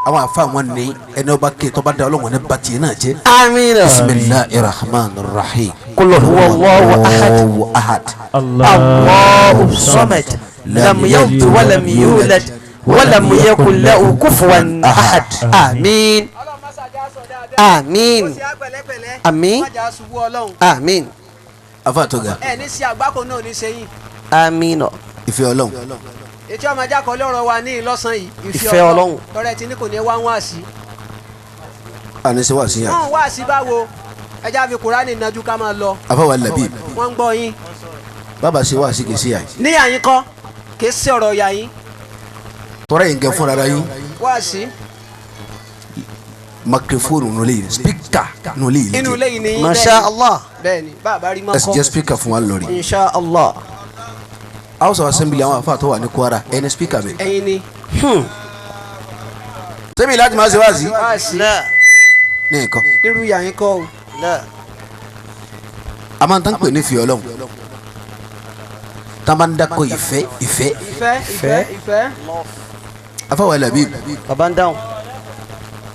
Àwọn afa wọn ní ẹni ọba kẹ tọba da Ọlọ́run ní bàtì náà jẹ. Àmín. Bisimilahi rahman rahim. Qul huwa Allahu ahad. Allahu ahad. Allahu samad. Lam yalid wa lam yulad wa lam yakun lahu kufuwan ahad. Àmín. Àmín. Àmín. Àmín. Afa tó ga. Ẹ ní sí àgbákò náà ní sẹ́yìn. Àmín. Ìfẹ́ Ọlọ́run. Ètí ọmọ ajá kọ́ lọ́rọ̀ wa ní ìlọ́sàn yìí. Ìfẹ́ Ọlọ́run. Tọrẹ tí ní kò ní wá ń wá sí. Àní ṣe wá sí yàn. Wọ́n wá sí báwo? Ẹja fi Kùránì nájú ká máa lọ. Afa wa Labib. Wọ́n ń gbọ́ yín. Bàbá ṣe wá sí kì í sí yàn. Ní àyín kọ́, kì í sí ọ̀rọ̀ yà yín. Tọ́rọ yìí ń gẹ fúnra yín. Wá sí. Makrifóònù nulẹ̀ yìí, spíkà nulẹ̀ yìí. Inú ilé yìí ni. Masha Allah. Bẹ́ẹ̀ni, bàbá rí mọ́ kọ́. Ẹ sì jẹ́ spíkà fún wa lórí. Insha Allah. House of Assembly àwọn afa tó wà ní Kwara ẹni spíkà mi. Ẹyin ni. Sẹ́mi láti máa ṣe wá sí. Wá sí. Ní nǹkan. Irú yà yín kọ́ o. A máa ń tán pè ní ìfẹ́ Ọlọ́run. Tá a máa ń dákọ̀ ìfẹ́ ìfẹ́. Ìfẹ́ ìfẹ́ ìfẹ́. Afa wa Labib. Bàbá ń dáhùn.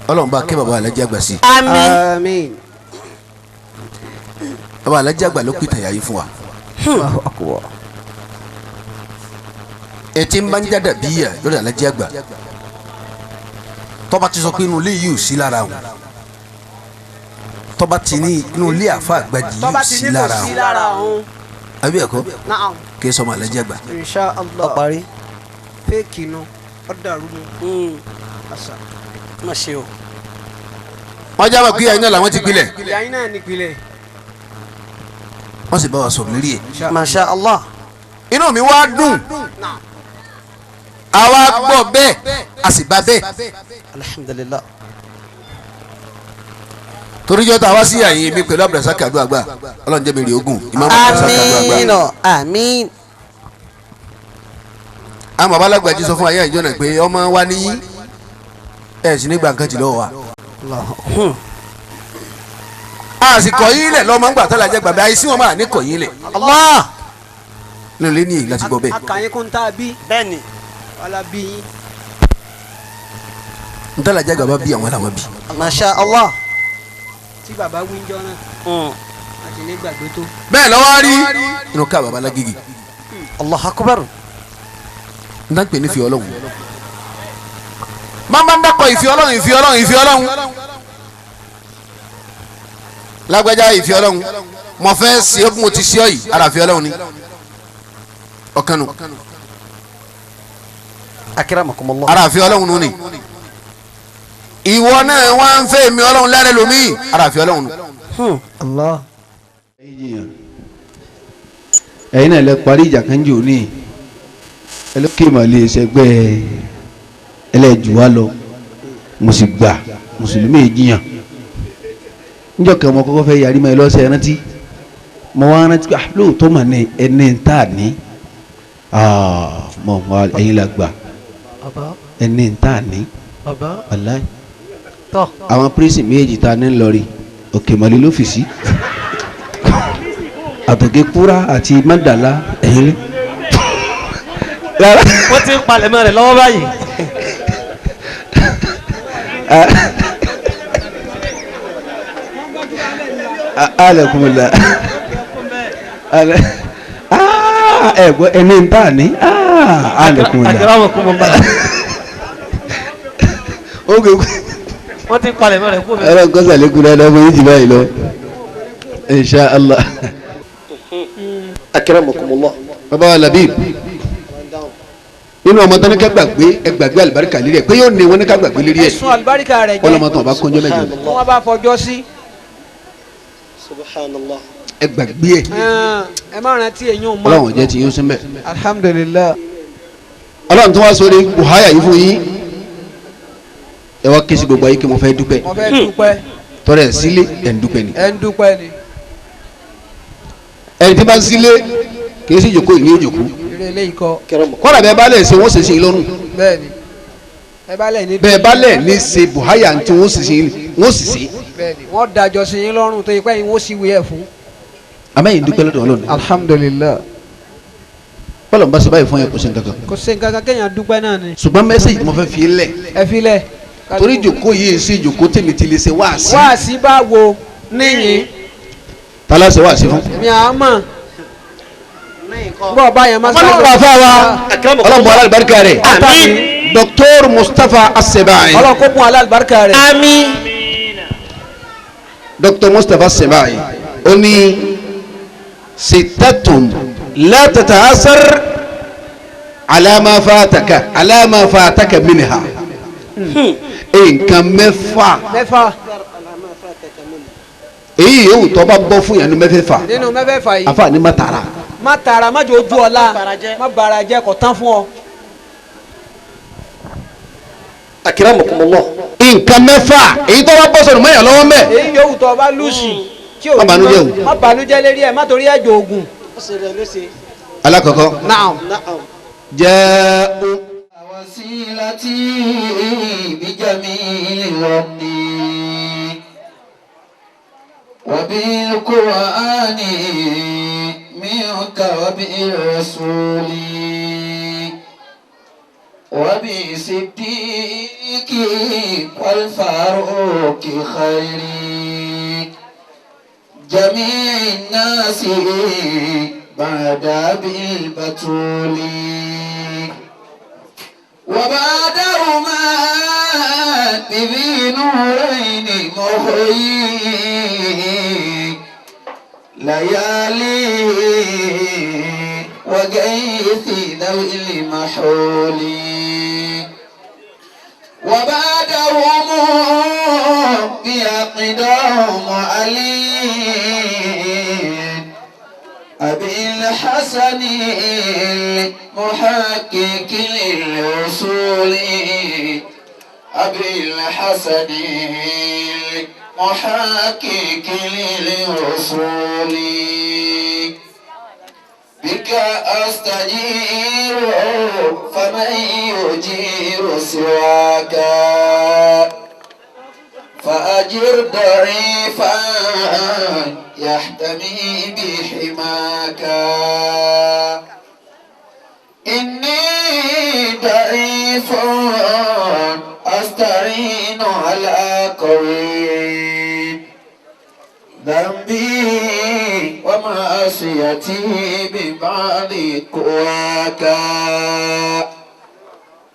Ọlọ́run bá kẹ́ bàbá Alhaji Àgbà sí. Àmín. Àmín. Bàbá Alhaji Àgbà ló pìtàn yà yín fún wa. Ètí ń bá ń jáde bíyà lórí Alhaji Àgbà tọ́ba ti sọ pé inú ilé yìí ò sí lára wọn, tọ́ba ti ní inú ilé àfa àgbàjì yìí ò sí lára wọn, àbí ẹ̀kọ́ kì í sọmọ Alhaji Àgbà. Insha Allah. Ọ̀parí. Fẹ́ẹ̀kì nu ọ̀dàrú nu. Má ṣe o. Wọ́n jábọ̀ pé ẹ̀yin náà làwọn ti gbilẹ̀. Ìyá yín náà ní gbilẹ̀. Wọ́n sì bá wa sọ̀rọ̀ lérí ẹ̀. Masha Allah. Inú mi wá dùn. Àwa gbọ́ bẹ́ẹ̀ a sì bá bẹ́ẹ̀. Alhamdulillah. Toríjọ́ tá a wá sí àyè mi pẹ̀lú Abdulrasaq Aduagba Ọlọ́run jẹ́ mi rí ogun Imam Abdulrasaq Aduagba. Àmín àmín. Àwọn baba alágbàjì sọ fún ayé ìjọ náà pé ọmọ wa níyí ẹ̀ sì ní gbà nǹkan jù lọ́wọ́ wa. A sì kọ̀ yín lẹ̀ lọ́mọ ńgbà tó lajẹ́ gbàgbé àìsí wọn máa ní kọ̀ yín lẹ̀. Allah. Nínú ilé ní èyí láti gbọ́ bẹ́ẹ̀. Akànyìn kún tá a bí. Bẹ́ẹ̀ni. Wàlá bí yín. Ntàlàjà gàba bí àwọn làwọn bí. Masha Allah. Tí bàbá wíńjọ náà. Àti ní gbàgbé tó. Bẹ́ẹ̀ lọ́wọ́ rí inú ká bàbá lágége. Allahu Akbar. N tàn pé ní ìfẹ́ Ọlọ́run. Máa ń dákọ̀ ìfẹ́ Ọlọ́run ìfẹ́ Ọlọ́run ìfẹ́ Ọlọ́run. Lágbájá ìfẹ́ Ọlọ́run. Mo fẹ́ ṣe é bí mo ti ṣe ọ́ yìí ara ìfẹ́ Ọlọ́run ni. Ọ̀kan nù. Akramakumullah. Ara àfi Ọlọ́run nù ni. Ìwọ náà wá ń fẹ́ mi Ọlọ́run lára lomi ara àfi Ọlọ́run nù. Allah. Ẹ̀yin náà lẹ parí ìjà kan jò ní ẹlẹ́kẹ́ ìmọ̀lẹ́ ìṣẹ́gbẹ́ ẹlẹ́jù wa lọ mo sì gbà mùsùlùmí jiyàn níjọ́ kẹ́ ọmọ kọ́kọ́ fẹ́ yarí mọ́ ẹ lọ́sẹ̀ rántí mo wá rántí pé lóòótọ́ mà ní ẹni tá a ní mọ ẹ̀yin la gbà ẹni tá a ní wàláhì àwọn pírísì méjì tá a ní lọ rí òkè mọ̀lẹ́ ló fi sí àtòkè kúrá àti mọ́dàlá ẹ̀yin lé. Wọ́n ti ń palẹ̀mọ́ rẹ̀ lọ́wọ́ báyìí. Alẹ́kùnmọ̀lá ẹ gbọ́ ẹni ń tà ní alẹ́kùnmọ̀lá. Wọ́n ti ń palẹ̀mọ́ rẹ̀ kú mi. Ọlọ́run kọ́ sàlékún dáadáa fún yín jù báyìí lọ insha Allah. Akramakumullah. Bàbá wa Labib nínú ọmọ tán ní ká gbàgbé ẹ gbàgbé àlùbáríkà lérí ẹ pé yóò ní wọn ní ká gbàgbé lérí ẹ ẹ̀sùn àlùbáríkà rẹ̀ jẹ́ ọlọmọ tán ọba kọjọ mẹ́jọ. Wọ́n bá fọjọ́ sí. Subhanallah. Ẹ gbàgbé ẹ. Ẹ má rántí eyín o mọ. Ọlọ́run jẹ́ ti yín sí mbẹ́. Alhamdulillah. Ọlọ́run tó wá sórí buhaya yìí fún yín ẹ wá ké sí gbogbo ayé kí mo fẹ́ dúpẹ́. Mo fẹ́ dúpẹ́. Tọrẹ ẹ sílé ẹ ń dúpẹ́ ni. Ẹ ń dúpẹ́ ni. Ẹni tí bá ń sílé kì í sì jòkó ìní òjòkó. Kọ́lá bẹ́ẹ̀ bá lẹ̀ ṣe wọ́n ṣe ṣe lọ́rùn. Bẹ́ẹ̀ni. Ẹ bá lẹ̀ ní. Bẹ́ẹ̀ bá lẹ̀ ní ṣe buhaya tí wọ́n sì ṣe wọ́n sì ṣe. Bẹ́ẹ̀ni wọ́n dájọ́ sí yín lọ́rùn tó yẹ pé yín wọ́n sì wí ẹ̀ fún. Àmẹ́yìn dúpẹ́ lọ́dọ̀ Ọlọ́run. Alhamdulillah. Bọ́lá ń bá ṣe báyìí fún yẹn kò sí nǹkan kan. Kò sí nǹkan kan kéèyàn dúpẹ́ náà ni. Ṣùgbọ́n mẹ́sẹ̀gì tí mo fẹ́ fi lẹ̀. Ẹ fi lẹ̀. Torí ìjòkó yìí sí ìjòkó tèmi ti lè ṣe wáàsí. Wáàsí bá wo níyìn. Tálá ṣe wáàsí fún. Mi à mọ̀. Bọ́ọ̀ báyẹn má Ọlọ́run bá wa ọlọ́run bọ́ alábàríkà rẹ̀. Àmín. Dr. Mustapha As-Sebai. Ọlọ́run kó kún alábàríkà rẹ̀. Àmín. Dr. Mustapha As-Sebai ó ní sittatun la tata'asar ala ma fataka ala ma fataka minha. Nǹkan mẹ́fà. Mẹ́fà. Èyí yòówù tó bá bọ́ fún yàn ní mẹ́fẹ̀ẹ̀fà. Nínú mẹ́fẹ̀ẹ̀fà yìí. Àfààní má tara. Má tara, má jẹ́ ojú ọ̀la, má bara jẹ́, kò tán fún ọ. Akramakumullah. Nǹkan mẹ́fà èyí tó bá bọ́ sọ̀rọ̀ mọ́yàn lọ́wọ́ mẹ́. Èyí yòówù tó bá lùsì. Má banújẹ́ o. Má banújẹ́ lérí ẹ̀, má torí ẹ̀ jọ oògùn. Alákọ̀ọ́kọ́. Naam. Jẹ́ ó. Wasilati bijamili rabbi wa bil Qur'ani minka wa bil rasuli wa bi siddiqi wal faruqi khairi jami'in nasi ba'da bil batuli. وبعدهما بذي نورين محيي ليالي وجيث ذوي المحول وبعدهم بأقدام علي أبي الحسن المحقق للوصول أبي الحسن المحقق للوصول بك أستجير فمن يجير سواك فأجر ضعيفا يحتمي بحماك إني ضعيف أستعين على قوي ذنبي ومعصيتي ببعض قواك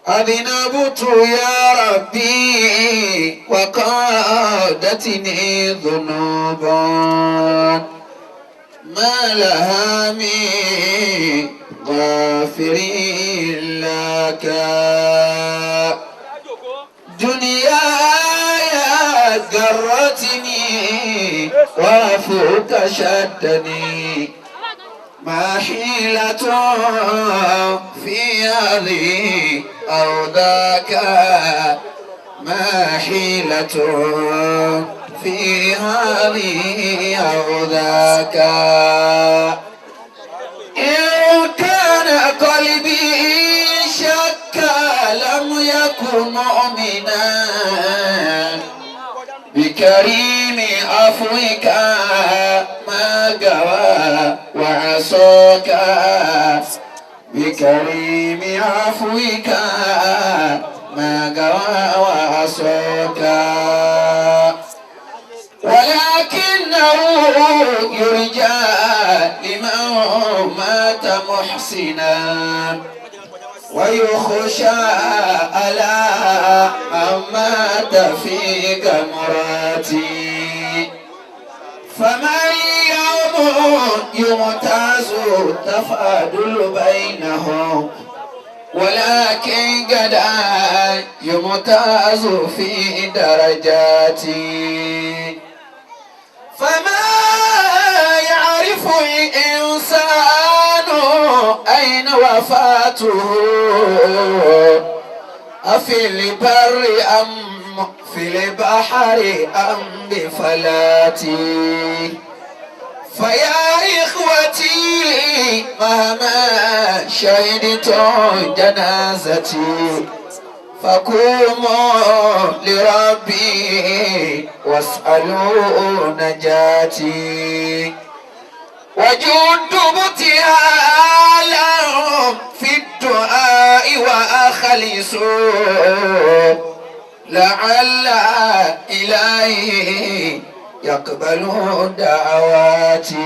أذنبت يا ربي وقادتني ذنوبا ما لها من غافر لك دنياي غرتني وفوق شدني ما حيلة في هذه أو ذاك ما حيلة في هذه أو ذاك إن كان قلبي شك لم يكن مؤمنا بكريم عفوك ما جوى وعصاك بكريم عفوك ما جوى وعصاك ولكنه يرجى لمن مات محسنا ويخشى على من مات في غمراتي فمن يوم يمتاز التفاضل بينهم ولكن غدا يمتاز في درجاتي فما يعرف الإنسان أين وفاته أفي البر أم في البحر أم بفلاتي فيا إخوتي مهما شهدتم جنازتي فقوموا لربي واسألوا نجاتي وجود ابتهالا في الدعاء وأخلصوا لعل إلهي يقبل دعواتي.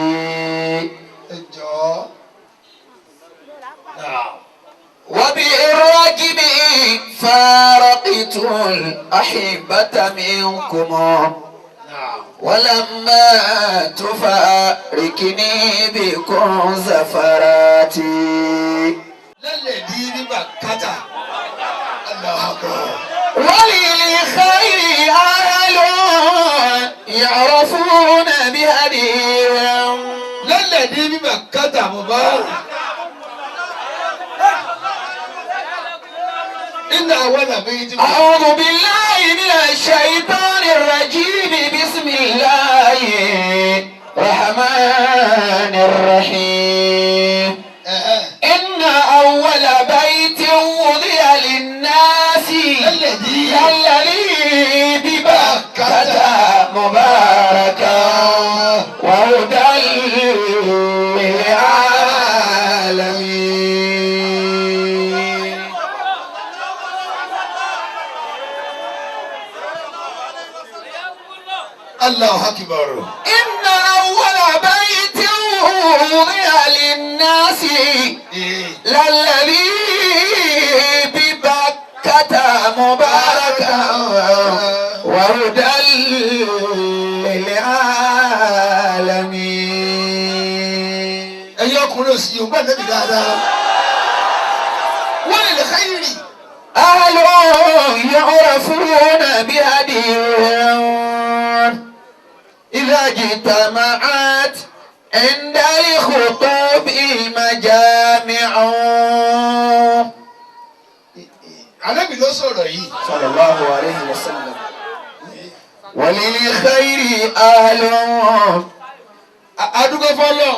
وبالرجم فارقت الأحبة منكم ولما تفارقني بكم زفراتي. وللخير أهل يعرفون بهديهم. للذي بمكة مبارك. إن أول بيت. أعوذ بالله من الشيطان الرجيم. بسم الله الرحمن الرحيم. إن أول بيت وضع للناس الذي ببكة مباركا وهدى للعالمين. الله أكبر. إن أول بيت وضع للناس للذي ببكة مباركا وهدى للعالمين. Ẹ̀yin ọkùnrin òsì yóò gbọ́ níbi dáadáa. Wọ́n lè xeyìrì. أهل يعرفون بهديهم إذا اجتمعت عند الخطوب المجامع. Ànábì ló sọ̀rọ̀ yìí. صلى الله عليه وسلم. وللخير أهل Adúgbò fọlọ́.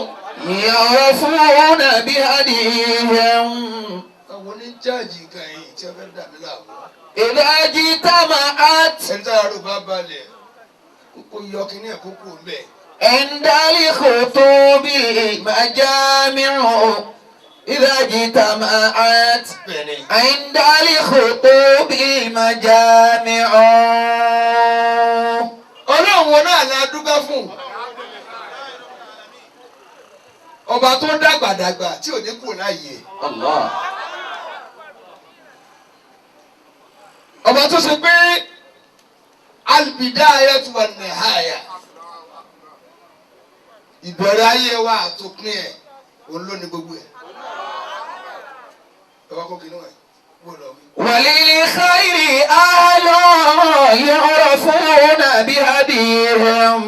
يعرفون بهديهم. Àwọn oníjáàjì kan yìí tí wọ́n fẹ́ dà mí láàmú. إذا اجتمعت Ẹni tí ara rò bá balẹ̀ kó yọ kíní ẹ̀ kó kú mbẹ́. عند الخطوب المجامع. إذا اجتمعت Bẹ́ẹ̀ni. عند الخطوب المجامع. Ọlọ́run wọn náà la dúpẹ́ fún. Ọba tó dàgbàdàgbà tí ò ní kú láàyè. الله. Ọba tó ṣe pé al-bidayatu wan-nihaya. Ìbẹ̀rẹ̀ ayé wa àtòpin ẹ̀ òun ló ní gbogbo ẹ̀. Ẹ wá kó kinní wọ̀nyí. Wọ́n lọ wí. وللخير أهل يعرفون بهديهم.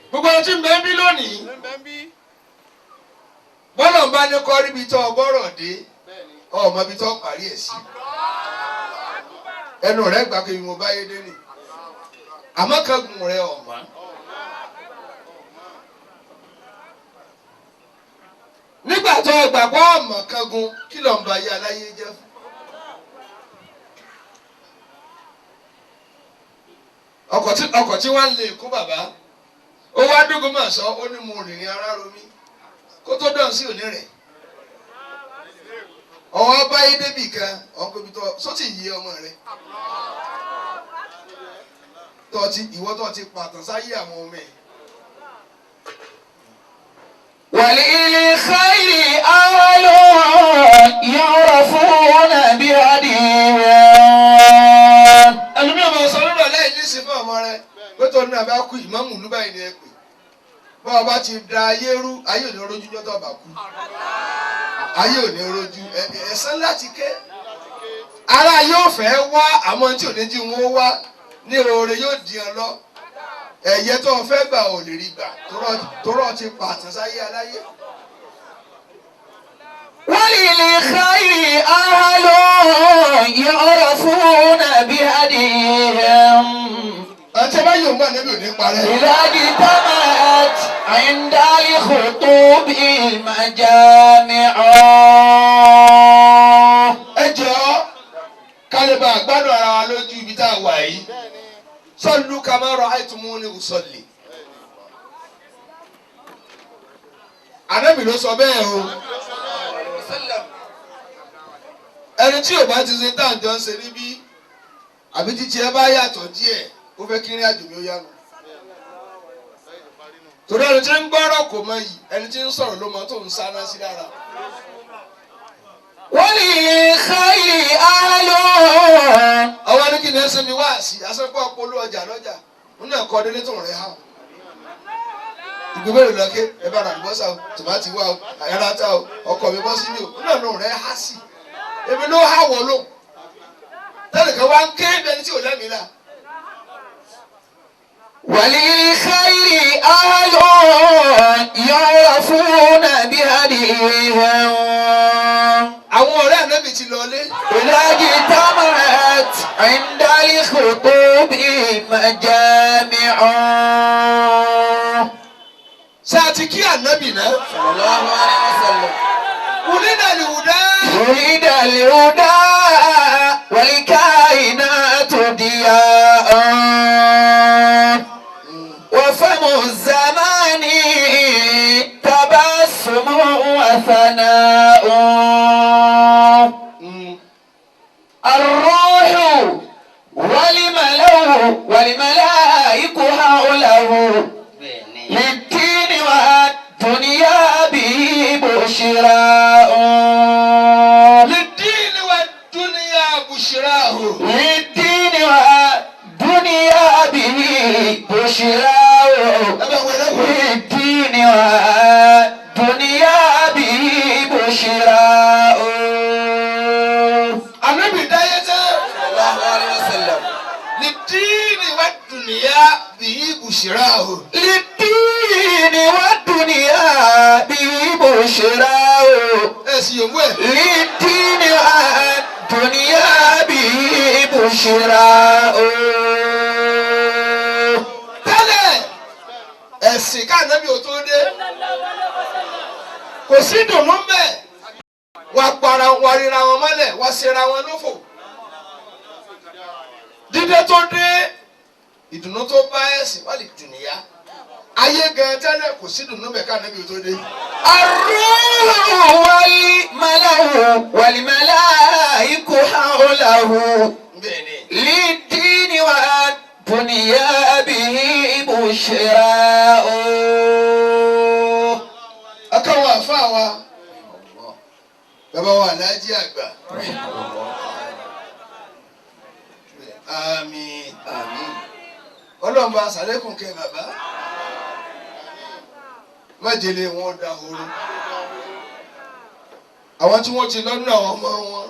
Gbogbo ọtí ń bẹ ń bí lónìí. Bọ́lọ̀ ń bá ní kọ́ ríbi tó ọgbọ́rọ̀ dé ọmọ ibi tó parí ẹ̀ sí. Ẹnu rẹ̀ gbà pé mo bá yé dé nì. Àmọ́ kẹ́gùn rẹ̀ ọ̀mọ́. Nígbà tó o gbàgbọ́ ọmọ kẹ́gùn kí ló ń ba ayé aláyé jẹ́ fún. Ọkọ̀ tí wọ́n ń lè kó bàbá ó wá dógún mà sọ ó ní mo rìnrìn ara romi kó tó dán sí òní rẹ̀ ọwọ́ báyé débì kan ọkọ̀ ibi tó sọ́tì yí ọmọ rẹ̀ tó ti ìwọ tó ti pàtàn sáyé àwọn ọmọ ẹ̀. وللخير أهل يعرفون بهديهم. Ẹlòmíràn máa sọ lọ́dọ̀ lẹ́yìn ní ìsìn fún ọmọ rẹ̀ pé tó ní abá kú ìmáàmù ìlú báyìí ni ẹ pè bá ọba ti da ayé rú ayé ò ní rojú jọ́tọ̀ bá kú ayé ò ní rojú ẹ̀san láti ké ara yóò fẹ́ wá àmọ́ tí ò ní jí wọn wá ní oore yóò di ọ lọ ẹ̀yẹ tó o fẹ́ gbà ò lè rí gbà torọ́ ti pàtàn sáyé aláyé. وللخير أهل يعرفون بهديهم. Àti ẹ bá yóò mú ànábì ò ní parẹ́. إذا اجتمعت عند الخطوب المجامع. Ẹ jọ̀ọ́ kálíbà gbádùn ara wa lójú ibi tá a wà yìí. Sallu kama ra'aytumuni usalli. Ànábì ló sọ bẹ́ẹ̀ o. Ẹni tí ò bá ti ṣe tá à ń jọ ń ṣe níbí Àbí títí ẹ bá yàtọ̀ díẹ̀ ó fẹ́ kí ní àjò mi ó yánu. Torí ẹni tí ń gbọ́rọ̀ kò mọ yìí, ẹni tí ń sọ̀rọ̀ ló mọ tó ń sáná sí lára. وللخير أهل Àwọn ẹni kì í ẹsẹ̀ mi wá sí asẹ́pọ̀ polú ọjà lọ́jà nínú ẹ̀kọ́ délé tó ń rẹ̀ hàn. Ìgbé mélòó lọ́kẹ́ ẹ bá ra àlùbọ́sà o, tòmátì wá o, àyàrá ta o, ọkọ̀ mi bọ́ síbí o, nínú ẹ̀nù rẹ̀ há sí. Èmi ló há wọ̀ lóhùn. Tẹ́lẹ̀kẹ́ wá ń ké bẹni tí ò lẹ́mìí là. وللخير أهل يعرفون بهديهم Àwọn ọ̀rẹ́ ànábì ti lọlé. إذا اجتمعت عند الخطوب مجامع Ṣé a ti kí ànábì náà? صلى الله عليه وسلم Wùlídà lè wùdá. ولد الهدى والكائنات ضياء وفم الزمان تبسم وثناء الروح والملائك حوله للدين والدنيا به بشراء Lidini wa dunya bushrahu. للدين والدنيا به بشراء Ẹ bá wọ ẹlẹ́kùn. للدين والدنيا به بشراء Ànábì dáyé tán. صلى الله عليه وسلم Lidini wa dunya bihi bushrahu. للدين والدنيا به بشراء Ẹ sì yòówù ẹ̀. للدين والدنيا به بشراء Tẹ́lẹ̀ ẹ̀sìn ká ànábì ò tó dé. Kò sí dùnú mbẹ̀. Wà para wà ríra wọn mọ́lẹ̀ wà ṣera wọn lófò. Dídé tó dé ìdùnnú tó bá ẹ̀sìn wà lè dùnìyà. Ayé gan tẹ́lẹ̀ kò sí dùnú mbẹ̀ ká ànábì ò tó dé. الروح والملأ والملائك حوله Bẹ́ẹ̀ni. للدين والدنيا به بشراء Akáwọn àfáà wa bàbá wa Alhaji àgbà. Àmín. آمين Ọlọ́run bá sàlékùn kẹ bàbá. Májèlé wọn dahoro. Àwọn tí wọ́n ti lọ́nà àwọn ọmọ wọn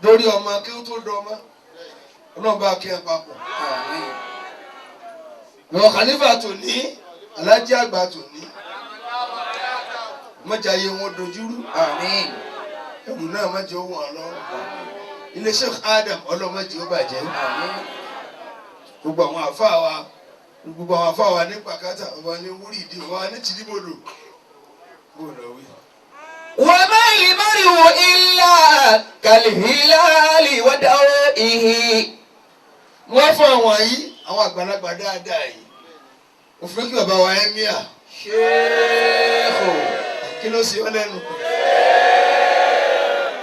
lórí ọmọ kí ó tó dọmọ. Ọlọ́run bá kí ẹ papọ̀. آمين Ìwọ Khalifa tòní, Alhaji àgbà tòní. Májàyé wọn dojúrú. آمين Ẹrù náà má jẹ́ ohun àlọ́. Ilé Sheikh Adam ọlọ́mọdé ó bàjẹ́. آمين Gbogbo àwọn àfáà wa gbogbo àwọn àfáà wa ní pàkátà ọba ní wúrì ìdí ọba ní tìdíbodò. Bó lọ wí. وما المرء إلا كالهلال ودوئه Wọ́n fún àwọn yìí àwọn àgbàlagbà dáadáa yìí. Mo fẹ́ kí bàbá wa ẹ́míà شيخ kí ló ṣe ọ́ lẹ́nu.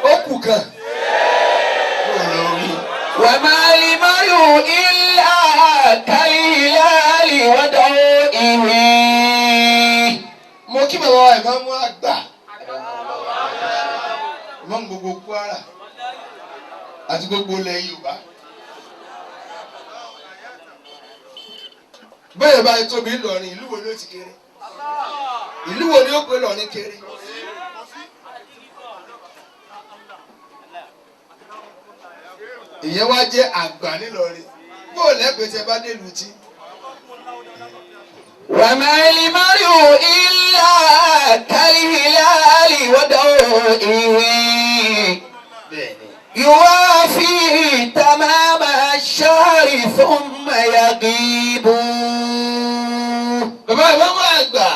Ó kù kan. Bó lọ wí. وما المرء إلا كالهلال ودوئه Mo kí bàbá wa ìmáàmù àgbà. Ìmáàmù gbogbo Kwara àti gbogbo ilẹ̀ Yorùbá. Bẹ́ẹ̀ báyìí tóbi Ìlọrin, ìlú wo ni ó ti kéré? Ìlú wo ni ó pé Ìlọrin kéré? Ìyẹn wá jẹ́ àgbà nílọrin. Bóòlù ẹ̀pẹ̀ tẹ bá délùú tí. وما المرء إلا كالهلال ودوئه Bẹ́ẹ̀ni. يوافي تمام الشهر ثم يغيب Bàbá ìmáàmù àgbà.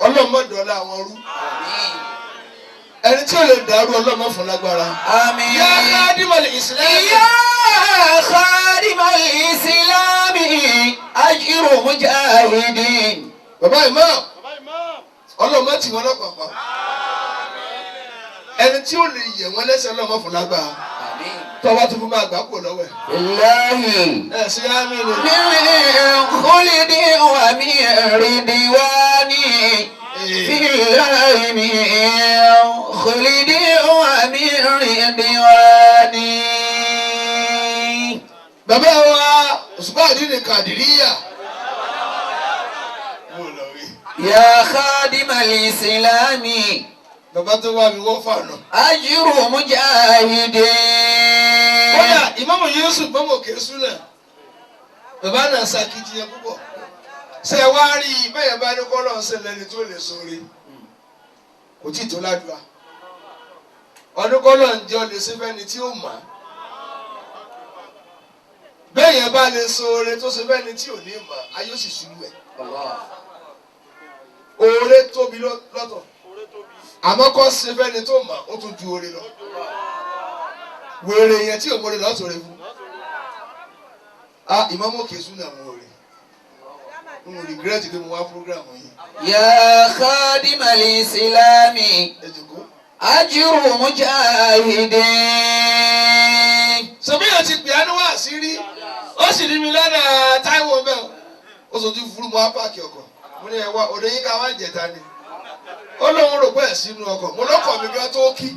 Ọlọ́mọdọ̀ọ́lá àwọn rú. Ẹni tí ò lè dàrú ọlọ́mọ fún lágbára. آمين Yá Khadimal Islam. يا خادم الإسلام أجر مجاهدين Bàbá ìmáàmù. Ọlọ́mọ tì wọ́n lọ́pàpà. Ẹni tí ò lè yẹ̀ wọ́n lẹ́sẹ̀ ọlọ́mọ fún lágbára. آمين Tọ́ba tó fún mi àgbà kò lọ́wọ́ ẹ̀. الله Ẹ ṣe á mi ni. من خلد ومن رضوان في الله من خلد ومن رضوان. Bàbá wa Òṣùpá àdínní Kàdìríyà. Mo lọ rí. يا خادم الإسلام Bàbá tó wá mi wọ́n fànà. أجر مجاهد. Kódà Ìmáàmù Yusuf bọ́mọ̀ òkè súnà. Bàbá náà ṣàkìtìyàn púpọ̀. Ṣé ẹ wá rí i bẹ́ẹ̀ bá ní kọ́ lọ́n ṣe lẹ́ni tó lè sóore? Kò tí ì tó ládùá. Ọdún kọ́ lọ́n jẹ́ ọ lè ṣe fẹ́ni tí ó mọ̀ á. Bẹ́ẹ̀ yẹn bá lè sóore tó ṣe fẹ́ni tí ò ní mọ̀ á, ayé ó sì ṣubú ẹ̀. Oore tóbi lọ́tọ̀. Àmọ́ kọ́ ṣe fẹ́ni tó mọ̀ ó tún ju oore lọ. Wèrè yẹn tí ò mọ̀re lọ́sọ̀rọ̀ fún. Ah, Ìmáàmù Òkè Súnà mo rè. Mo regret pé mo wá program yìí. يا خادم الإسلام Ẹ jòkó. أجر مجاهد. Sọ̀bíyàn ti pè á ní wàásí rí. Ó sì rí mi lọ́nà Táíwò bẹ́ẹ̀. Ó sojú fúru mo wá páàkì ọkọ̀. Mo ní ẹ wá òde yín ká wá ń jẹta ni. Ó lóun rò pé ẹ̀ sínú ọkọ̀. Mo lọ́kọ̀ mi gan tó kí.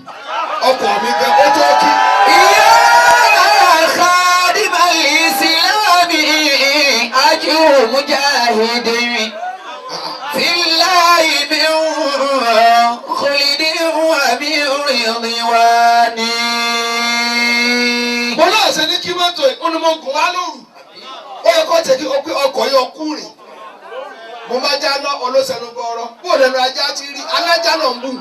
Ọkọ̀ mi gan ó tó kí. يا خادم الإسلام أجر مجاهد في الله من خلد ومن رضوان. Mo náà ṣe ní kí mọ́tò yìí, ó ní mo gùn wá lóru. Ó yẹ kó tẹ̀ kí o pé ọkọ̀ yọ kú rìn. Mo máa já lọ olóṣèlú gbọ́rọ́. Bó o lẹ́nu ajá ti rí, alájá náà ń bù.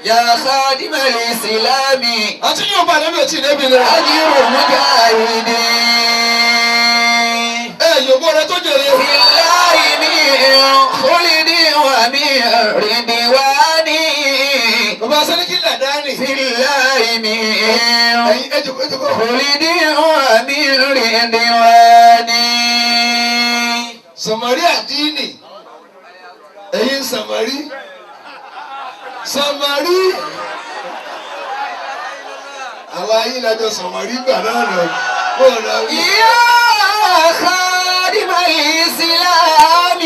يا خادم الإسلام Àti yóò bá lẹ́nu òtí débi rẹ̀. أجر مجاهد Ẹ yògbó rẹ tó jèrè. في الله من خلد ومن رضوان. Bàbá Sẹ́ríkì Làdáni. في الله من Ẹ̀yin ẹ jòkó ẹ jòkó. خلد ومن رضوان. Sàmárì àdínì. Ẹ̀yin Sàmárì. Sàmárì. Àwa ayé lájọ Sàmárì gbà náà lọ. Bó o lọ rí. يا خادم الإسلام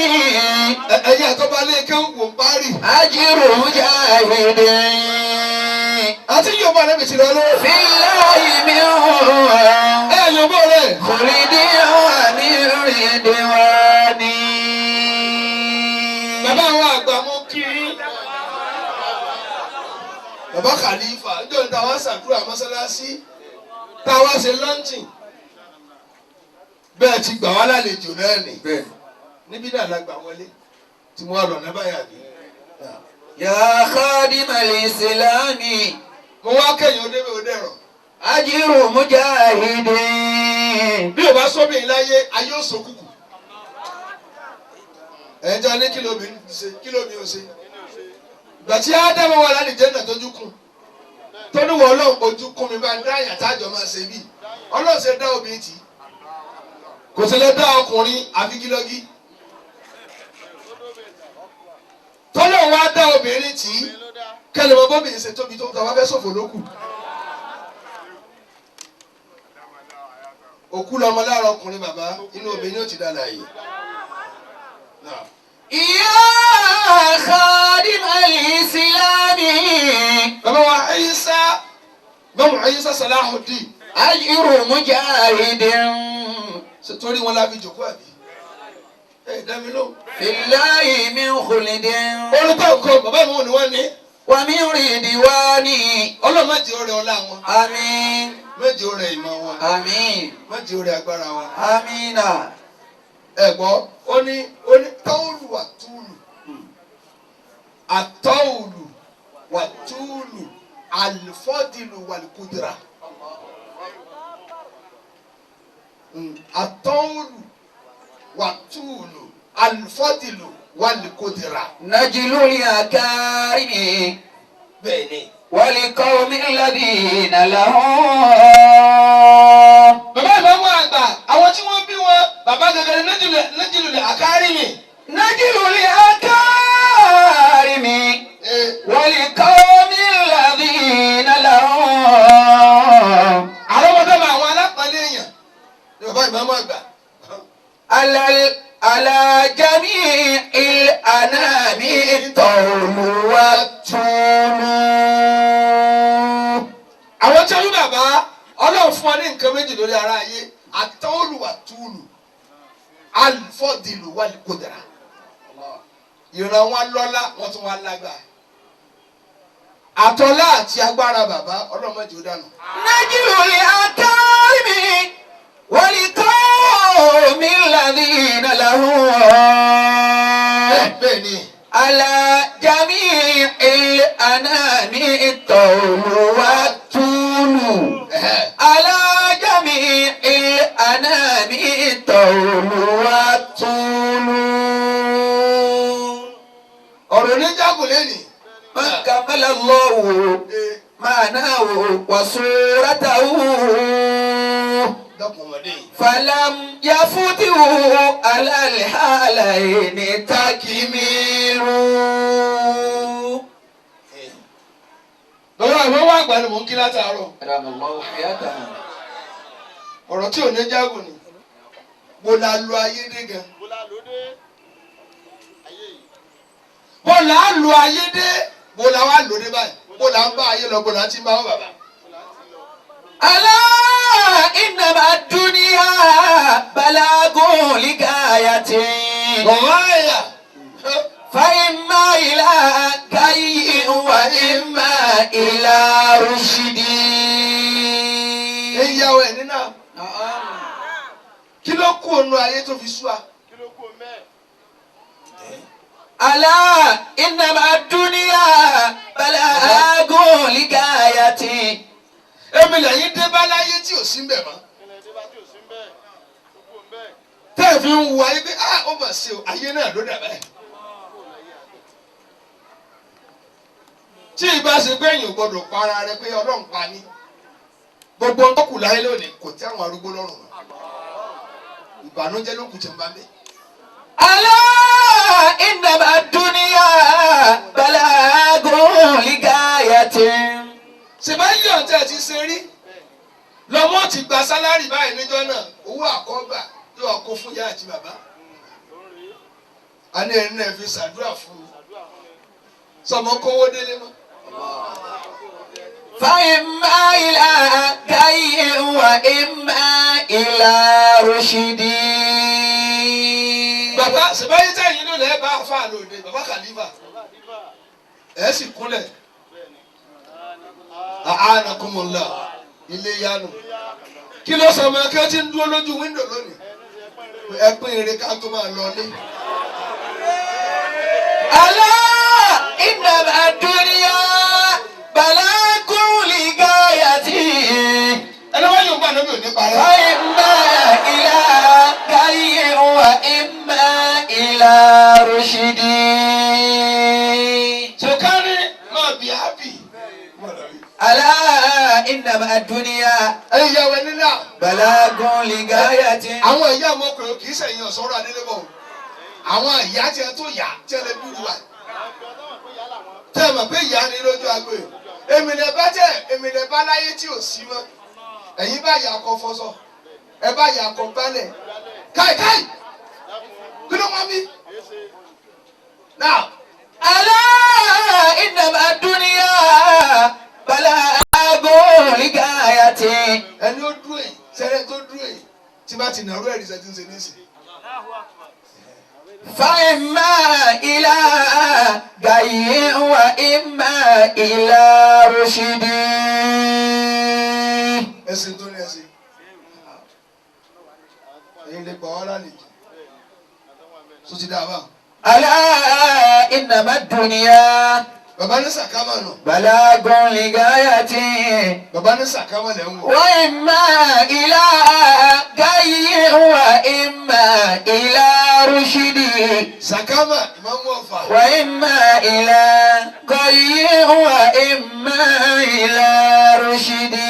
Ẹ̀yin àtọ́ba lé kẹ́hìn kò ń parí. أجر مجاهد Àti yóò bá lẹ́bi ti lọ lé. في الله من Ẹ yògbó rẹ̀. خلد ومن رضوان. Bàbá àwọn àgbà mú kí. Bàbá Khalifa níjọ́ ní táwa ṣàdúrà mọ́sálásí táwa ṣe lọ́ńtì. Bẹ́ẹ̀ ti gbà wá lálejò náà nì. Níbí náà la gbà wọlé tí mo wà lọ́nà báyà bí. يا خادم الإسلام Mo wá kẹ́yìn odébẹ̀ odẹ̀rọ̀. أجر مجاهد. Bí o bá sóbìn láyé, ayé ò sókùkù. Ẹ̀jẹ̀ ní kí lóbi ń ṣe, kí lóbi ò ṣe. Ìgbà tí Ádámù wà lálẹ́ jẹ́ náà tójú kùn. Tó ní wọ́n Ọlọ́run ojú kún mi bá ń dá àyàn tájọ máa ṣe bí. Ọlọ́run ṣe dá obìnrin tì í. Kò sì lè dá ọkùnrin àfi gílọ́gí. Tọ́lọ́run wá dá obìnrin tì í. Kẹ́lẹ́ mọ bóbìnrin ṣe tóbi tó tàwa fẹ́ ṣòfò lókù. Òkú lọmọ lára ọkùnrin bàbá inú obìnrin ó ti dá láàyè. يا خادم الإسلام Bàbá wa Isa bàbá Isa Salahuddin أجر مجاهد ṣe torí wọn láfi jòkó àbí? Ẹ dá mi lóhùn. في الله من خلد Olùkọ́ nǹkan bàbá mi ò ní wọ́n ní. ومن رضوان. Ọlọ́run má jẹ́ ọrẹ ọlá wọn. آمين. Má jẹ́ ọrẹ ìmọ̀ wọn. آمين. Má jẹ́ ọrẹ agbára wọn. آمين. Ẹ gbọ́, ó ní tọ́ọ̀lù wà túlù. Àtọ́ọ̀lù wà túlù àlùfọ́dìlù wà lùkùdìrà. Àtọ́ọ̀lù wà túlù àlùfọ́dìlù wà lùkùdìrà. نجل الأكارم Bẹ́ẹ̀ ni. ولقوم الذين لهم Bàbá ìmáàmù àgbà àwọn tí wọ́n bí wọn bàbá gẹ́gẹ́ ní Nájìlú àkárí mi. نجل الأكارم ولقوم الذين لهم wa ní nǹkan méjì lórí ara ayé àtọ́lù àtúlù alifọ́dìlù wà ní kódàrà ìran wa lọ́lá wọ́n tún wá lágbára àtọ́lá àti agbára bàbá ọlọ́mọdé ó dànù. Najirul akarimi wal-qawmi alladhina lahu. Bẹ́ẹ̀ ni. Ala jami'il anami at-tawlu wat-tulu. Ala jami'il anami at-tawlu wat-tulu. Ọ̀rọ̀ oníjàgùn lẹ́nìí. Man kamala Allahu ma'nahu wa suratahu. Falam yafutihu ala al-halaini takmilu. Bàbá àwọn wá àgbà ni mò ń kí látàárọ̀. Ọ̀rọ̀ tí ò ní jágùn ni. Mo la lo ayé dé gan. Mo là á lo ayé dé. Mo là wá lò dé báyìí. Mo là ń bá ayé lọ, mo là ti ń bá wọn bàbá. Alá innama dunya balagun ligayati. Gọ̀wáyà. Fa imma ila gayyin wa imma ila rushdi. Ìyàwó ẹ̀ nínà. Kí ló kú ònú ayé tó fi sú wa? Alá innama dunya balagun ligayati. Èmi lẹ́yìn dé bá láyé tí ò sí ń bẹ̀ mọ́. Tẹ́ ẹ̀ fi ń wo ayé pé á ó mà ṣe o, ayé náà ló dà báyìí. Tí ìbá ṣe pé èèyàn gbọ́dọ̀ pa ara rẹ pé Ọlọ́run pa ní. Gbogbo ohun tó kù láyé lónìí kò tẹ́ àwọn arúgbó lọ́rùn mọ́. Ìbànújẹ́ ló kù tí ń bá mi. Alá innama dunya balagun ligayati. Ṣèbáyé ọ̀tẹ̀ ti ṣe rí lọ́mọ ti gba sálárì báyìí níjọ́ náà owó àkọ́gbà yóò kó fún ìyá àti bàbá. A ní ẹni náà fi ṣàdúrà fún un sọmọ kówó délé mọ́. Fa imma ila gayyin wa imma ila rushdi. Bàbá ṣèbáyé tẹ̀yìn ló lẹ́ẹ̀ bá àfa lòdì bàbá Khalifa ẹ̀ sì kúnlẹ̀. A'anakumullah ilé yanu kí ló sọ ọmọ kí ó ti ń dúró lójú wíńdò lónìí ẹ pín eré ká tó máa lọ ní. Alá innama dunya balagun ligayati. Ẹni wọ́n yóò gbà lóbi òní parẹ́. Fa imma ila gayyin wa imma ila rushdi. Sọ̀kárí máa bí happy. Alá innama dunya Ẹ̀yin ìyàwó ẹni náà. balagun ligayati. Àwọn ìyá ọmọkùnrin kì í ṣẹ̀yìn ọ̀sọ́rọ̀ adélébọ̀ o. Àwọn ìyá tí ẹ tó yá tí ẹ lè dúró wa. Tẹ́ ẹ mọ̀ pé ìyá ni lójú agbo yìí. Èmi lè bá tẹ̀, èmi lè bá láyé tí ò sí mọ́. Ẹ̀yin bá yà kọ fọṣọ. Ẹ bá yà kọ gbálẹ̀. Káì káì! Kí ló wá mí? Náà. Alá innama dunya balagun ligayati. Ẹni ó dúró yìí, sẹ́rẹ́ tó dúró yìí, tí bá ti nàró ẹ̀rí sẹ́tí ń ṣe ní ìsìn. Fa imma ila gayyin wa imma ila rushdi. Ẹ̀sìn tó ní ẹ̀sìn. Ẹ̀yin lè gbà wá lálejò. Sọ ti dáa bá. Alá innama dunya Bàbá ní sàkámà nù. balagun ligayati. Bàbá ní sàkámà lẹ̀ ń wọ̀. Wa imma ila gayyin wa imma ila rushdi. Sàkámà ìmáàmù Ọ̀fà. Wa imma ila gayyin wa imma ila rushdi.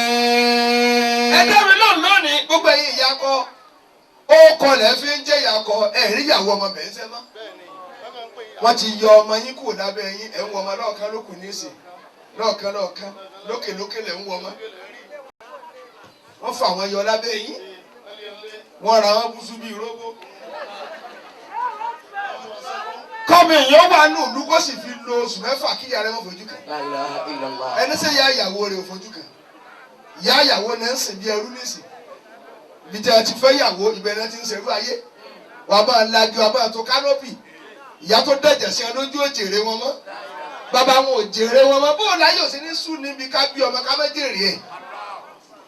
Ẹgbẹ́ mi náà lónìí gbogbo ẹ̀yin ìyá kọ. Ó kọlẹ̀ fi ń jẹ́ ìyá kọ ẹ̀rí ìyàwó ọmọ bẹ̀ẹ́ sẹ́ mọ́. Wọ́n ti yọ ọmọ yín kúrò lábẹ́ yín ẹ̀ ń wọ ọmọ lọ́ọ̀kan lókù nísìn lọ́ọ̀kan lọ́ọ̀kan lókè lókè lẹ̀ ń wọ ọmọ. Wọ́n fà wọ́n yọ lábẹ́ yín. Wọ́n ra wọn búṣú bíi róbó. Kọ́mi èèyàn wà ní òlu kó sì fi lo oṣù mẹ́fà kí ìyá rẹ̀ mọ́ fojú kan. La ilaha illallah. Ẹni sẹ́ ya ìyàwó rẹ̀ ò fojú kan. Ìyá ìyàwó náà ń sìn bí ẹrú nísìn. Ibi tí a ti fẹ́ yàwó ìbẹ̀rẹ̀ ti ń ṣerú ayé. Wàá bá a lajú, wàá bá a tó kánópì. Ìyá tó dẹ̀jẹ̀ sí ẹ lójú ò jèrè wọn mọ́. Bàbá wọn ò jèrè wọn mọ́. Bóò láyé ò sí ní sùn níbi ká bí ọmọ ká má jèrè ẹ̀.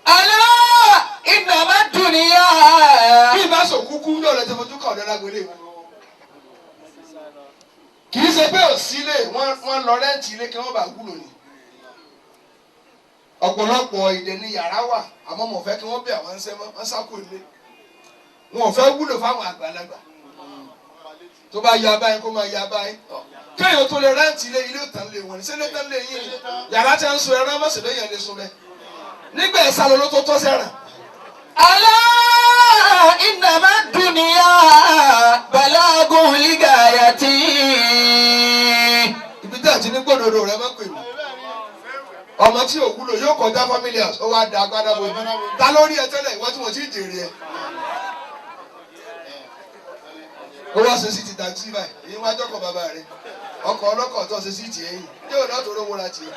ألا إنما الدنيا Bí ìbá sọ kúkú yóò lọ ti fojú kàn ọ̀dọ́ lágbolé wọn. Kì í ṣe pé ò sílé wọ́n lọ rẹ́ǹtì ilé kí wọ́n bá wúlò ni. Ọ̀pọ̀lọpọ̀ ìdẹ ní yàrá wà àmọ́ mo fẹ́ kí wọ́n bẹ̀ àwọn ń sẹ́ mọ́ wọ́n sáko ilé. Wọn ò fẹ́ wúlò fáwọn àgbàlagbà. Tó bá ya báyìí kó máa ya báyìí. Kéèyàn tó lè rẹ́ǹtì ilé ilé òtàn lé wọn ní sẹ́lẹ̀ tán lé yín ni. Yàrá tí a ń sun ẹran mọ̀sẹ̀ lẹ́yìn lè sun bẹ́ẹ̀. Nígbà ẹ̀ sálọ ló tó tọ́ sẹ́ràn. ألا إنما الدنيا بلاغ لغايته Ibi tí àti ní gbòdòdó rẹ máa ń pè mí. Ọmọ tí ò wúlò yóò kọjá family house ó wá da agbádá bojú. Ta ló rí ẹ tẹ́lẹ̀ ìwọ tí wọ́n ti jèrè ẹ. Ó wá ṣe síìtì taxi báyìí, èyí wá jọ́kọ̀ bàbá rẹ̀. Ọkọ̀ ọlọ́kọ̀ tó ṣe síìtì ẹ̀yìn. Yóò náà tó rówó ra tiẹ̀.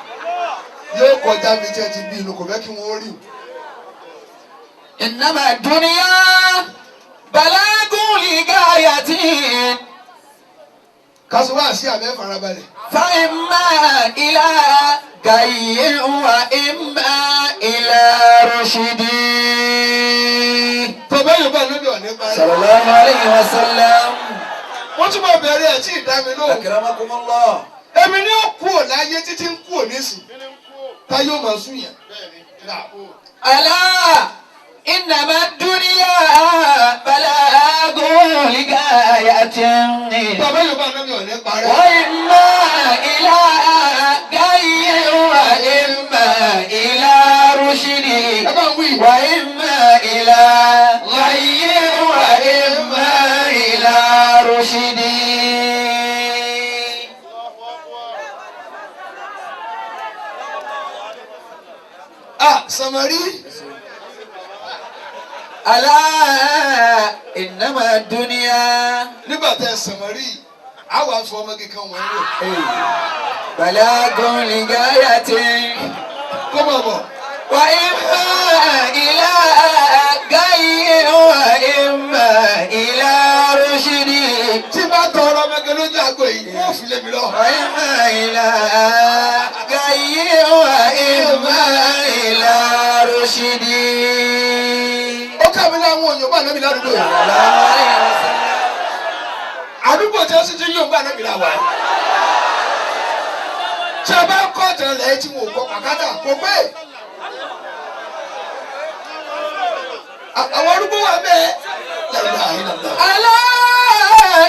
Yóò kọjá mi tí ẹ ti bí inú kò fẹ́ kí wọ́n rí o. إنما الدنيا بلاغ لغايته Kásùwá sí àbẹ́ farabalẹ̀. فإما إلى غي وإما إلى رشد Tọ́bẹ́ yóò bá lóbi ọ̀ní parí. صلى الله عليه وسلم Wọ́n tún máa bẹ̀rẹ̀ ẹ̀ tí ì dá mi lóhùn. أكرمكم الله Èmi ní ó kú ò láyé títí ń kú ò nísìn. Tá yóò máa sún yẹn. ألا إنما الدنيا بلاغ لغاية Tọ́bẹ́ yóò bá lóbi ọ̀ní parí. وإما إلى غي وإما إلى رشد Ẹ bá ń wí. وإما إلى غي وإما إلى رشد Ah, Samari. ألا إنما الدنيا Nígbà tẹ Samari, a wà fọ ọmọ kíkan wọ̀nyí wò. بلاغ لغاية Kó mọ̀ bọ̀. وإما إلى غي وإما إلى رشد Tí bá tọrọ ọmọge lójú àgbo yìí, wọ́n fi lé mi lọ. وإما إلى غي وإما إلى رشد Ó kà mí láwọn òyìnbó ànábì ládùúgbò yìí. Àdúgbò tí wọ́n sì ti yóò gbọ́ ànábì làwà yìí. Tí a bá ń kọ́ ọ̀tàn lẹ́yìn tí wọn ò kọ́ kàkátà, kò pé. Àwọn arúgbó wà bẹ́ẹ̀. Lẹ́yìn àyìnlá. ألا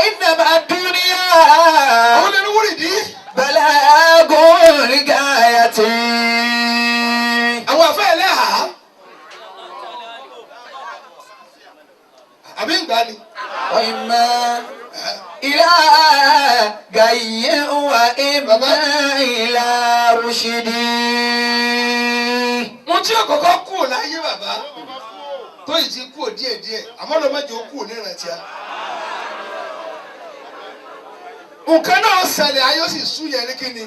إنما الدنيا Àwọn olè ní wúrì dí. بلاغ لغاية Àwọn àfẹ́ ẹlẹ́hàá. Àbí ń gbà ni. وإما إلى غي وإما إلى رشد Mo tí ọ̀kọ̀ọ̀kọ̀ kú ò láyé bàbá tó yìí ti kú ò díẹ̀díẹ̀ àmọ́ ló mẹ́jọ kú ò nírántí a. Nǹkan náà ṣẹlẹ̀ ayé ó sì sú yẹn ní kíni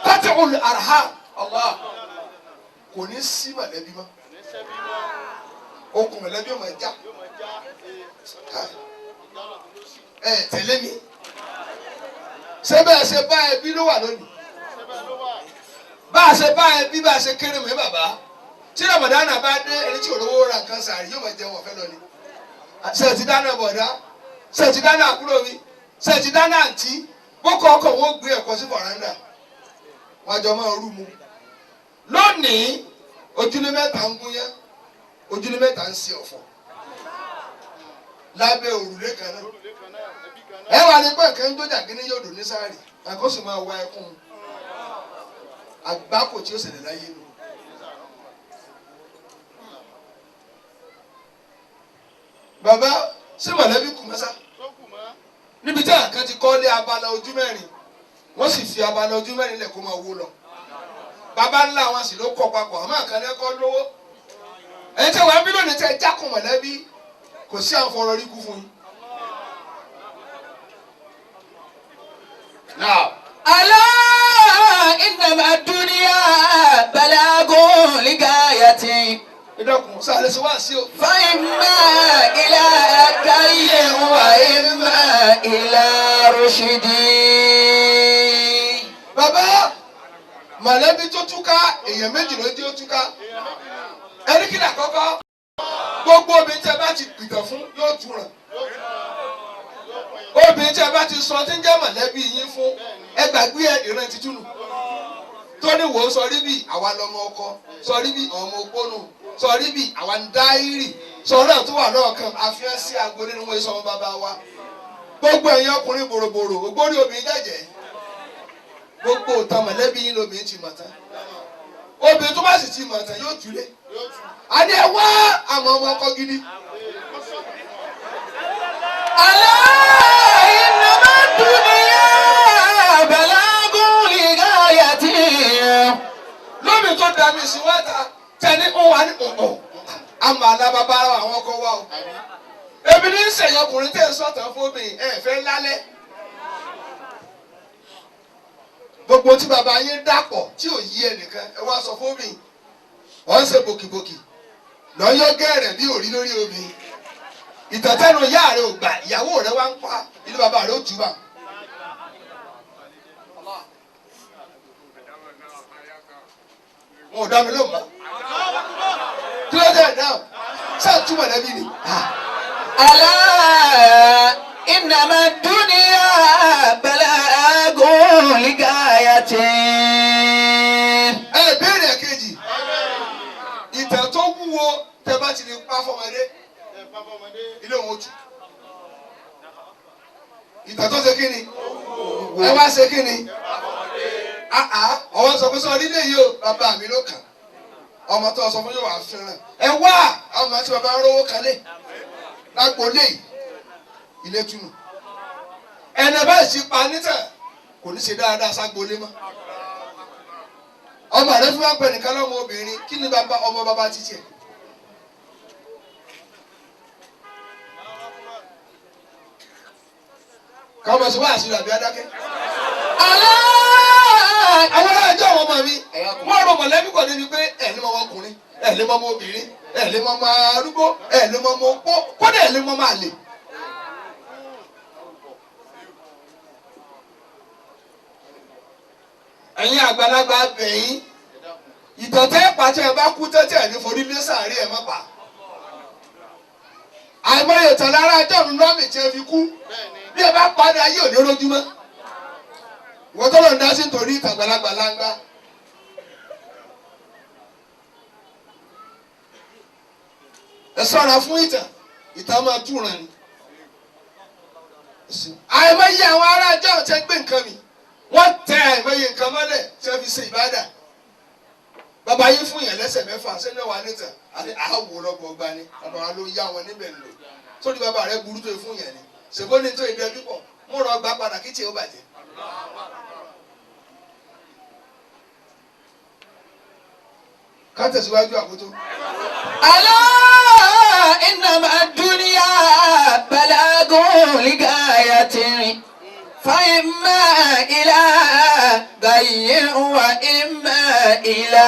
Qat'ul arham Allah kò ní sí mọ̀lẹ́bí mọ́ okùn mọ̀lẹ́bí ò máa já ẹ tẹ̀lé mi ṣé bẹ́ẹ̀ ṣe bá ẹbí ló wà lónìí bá a ṣe bá ẹbí bá a ṣe kéré mọ́ bàbá tí Ramadan bá dé ẹni tí òróró ra nǹkan sàárì yóò máa jẹun ọ̀fẹ́ lọ ni ṣe ti dáná bọ̀dá ṣe ti dáná àbúrò mi ṣe ti dáná àǹtí bókọ ọkọ̀ wọn ó gbé ẹ̀kọ́ sí fọ̀ràndà wọn jọ máa rú mu lónìí ojúlé mẹ́ta ń gúnyán ojúlé mẹ́ta ń ṣe ọ̀fọ̀ lábẹ́ òrùlé kan náà ẹ wà ní pé nǹkan ń gbọ́jà kí ni yóò dùn ní sáàrì àkóso máa wá ẹkún àgbákò tí ó ṣẹlẹ̀ láyé nù. Bàbá ṣé mọ̀lẹ́bí kù mọ́sá níbi tí àkàn ti kọ́ lé abala ojú mẹ́rin wọ́n sì fi abala ojú mẹ́rin lẹ̀ kó máa wó lọ bàbá ńlá wọn sì ló kọ́ papọ̀ àmọ́ àkàn ní kọ́ lówó ẹ̀yin tí wàá bí lónìí tẹ́ jákùn mọ̀lẹ́bí kò sí àwọn fọ̀rọ̀ rí kú fún yín. Now. ألا إنما الدنيا بلاغ لغاية Ẹ dákun sáré sí wá sí o. فإما إلى غي وإما إلى رشد. Bàbá mọ̀lẹ́bí tó túká èèyàn méjì ló dé ó túká. Ẹni kí ni àkọ́kọ́? Gbogbo obìnrin tí a bá ti pìtàn fún yóò túràn. Obìnrin tí a bá ti sọ tí ń jẹ́ mọ̀lẹ́bí yín fún ẹ gbàgbé ẹ ìran títúnù. Tó ní wò ó sọ rí bí àwa lọmọ ọkọ, sọ rí bí ọmọ òpónú, sọ rí bí àwa ń dá ìrì, sọ náà tó wà lọ́ọ̀kan àfihàn sí agbo nínú wọn sọmọ bàbá wa. Gbogbo ẹ̀yin ọkùnrin bòròbòrò ògbórí obìnrin jẹ́jẹ́. Gbogbo ìtàn mọ̀lẹ́bí yín lobìnrin ti mọ̀ tán. Obìnrin tó bá sì ti mọ̀ tán yóò túlé. A ní ẹ wá àmọ́ ọmọ ọkọ gidi. ألا إنما الدنيا بلاغ لغايته. Lómi tó da mi sí wá ta tẹni ń wà ní ọ̀ọ̀ àmọ́ alábàbá àwọn ọkọ wa o. Ebi ní sẹ̀yìn ọkùnrin tẹ̀ ń sọ̀tàn fóbìnrin ẹ̀ fẹ́ lálẹ́. Gbogbo tí bàbá yín dàpọ̀ tí ò yí ẹnìkan ẹ wá sọ fóbìnrin. Ọ̀ ń ṣe bòkìbòkì lọ́yọ́ gẹ̀rẹ̀ bí òrí lórí omi. Ìtàtẹ́nu ìyá rẹ̀ ò gbà ìyàwó rẹ̀ wá ń pa ilé bàbá rẹ̀ ó tù bá. Wọn ò dá mi lóhùn mọ́. Kí ló dé náà? Ṣé àtúmọ̀ lẹ́bí ni? ألا إنما الدنيا بلاغ لغايته. Ẹ béèrè kejì. Ìtàn tó wúwo tẹ bá ti lè pa fọmọdé. Ilé òun ó tù. Ìtàn tó ṣe kí ni? Ẹ wá ṣe kí ni? Ọwọ́ sọ pé sọ orílẹ̀ yìí o, bàbá mi ló kàn. Ọmọ tó sọ fún yóò wá fẹ́ràn. Ẹ wá ọmọ tí bàbá ń rówó kalẹ̀. Lágbo lé ilé túnú. Ẹnì bá sì pa nítàn kò ní ṣe dáadáa ságbolé mọ́. Ọmọ rẹ fún wa pẹ̀ nìkan lọ́mọ obìnrin kí ni bàbá ọmọ bàbá títí ẹ̀. Káwọn sọ wá àṣírí àbí adákẹ́. ألا Àwọn aláàjọ àwọn ọmọ mi wọ́n rọ mọ̀lẹ́bí kọ̀ débi pé ẹ̀ lé mọ́ ọkùnrin ẹ̀ lé mọ́ ọmọ obìnrin ẹ̀ lé mọ́ ọmọ arúgbó ẹ̀ lé mọ́ ọmọ opó kódà ẹ̀ lé mọ́ ọmọ àlè. Ẹ̀yin àgbàlagbà bẹ̀yìn ìtọ̀tẹ́ pàṣẹ ẹ̀ bá kú tẹ́tẹ́ ẹ̀ ní forí lé sàárè ẹ̀ má pa. Àìmọye ìtàn lára ẹjọ́ mi lọ́mì tí ẹ fi kú bí ẹ bá padà ayé òní rójúmọ́. Ìwọ tó lọ ń dá sí nítorí ìtàn àgbàlagbà láńgbá. Ẹ ṣọ́ra fún ìtàn, ìtàn máa túran ni. Àìmọye àwọn ará ẹjọ́ tí ẹ gbé nǹkan mi wọ́n tẹ àìmọye nǹkan mọ́lẹ̀ tí wọ́n fi ṣe ìbádà. Bàbá yín fún yẹn lẹ́sẹ̀ mẹ́fà sẹ́ni wà níta àti àwò lọ́gbọ̀ ọgbà ni bàbá wa ló yá wọn níbẹ̀ lò sórí bàbá rẹ burú tó fún yẹn ni ṣèbó ní tó ìdẹ́bí pọ̀ mú rọ gbà padà kí tiẹ̀ ó bàjẹ́. Ká tẹ̀síwájú àkótó. ألا إنما الدنيا بلاغ لغايته فإما إلى غي وإما إلى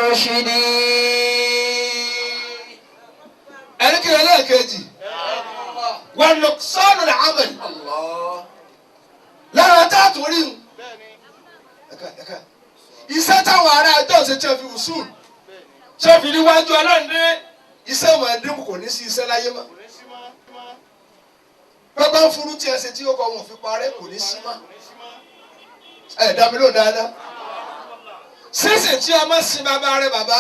رشد. Ẹni kí ẹlẹ́ẹ̀kejì wọn lọ sọ́ọ̀nù làámẹ̀lì lára tá a tún rí un. Iṣẹ́ táwọn ará ẹjọ́ ṣe tí wọ́n fi wùsùn tí wọ́n fi níwájú Ọlọ́run dé iṣẹ́ wọn dínkù kò ní sí iṣẹ́ láyé mọ́. Bàbá ń furu tí ẹ ṣe tí ó kọ wọn ò fi parẹ́ kò ní sí mọ́. Ẹ dá mi lóhùn dáadáa. Sísìn tí ọmọ sin bàbá rẹ bàbá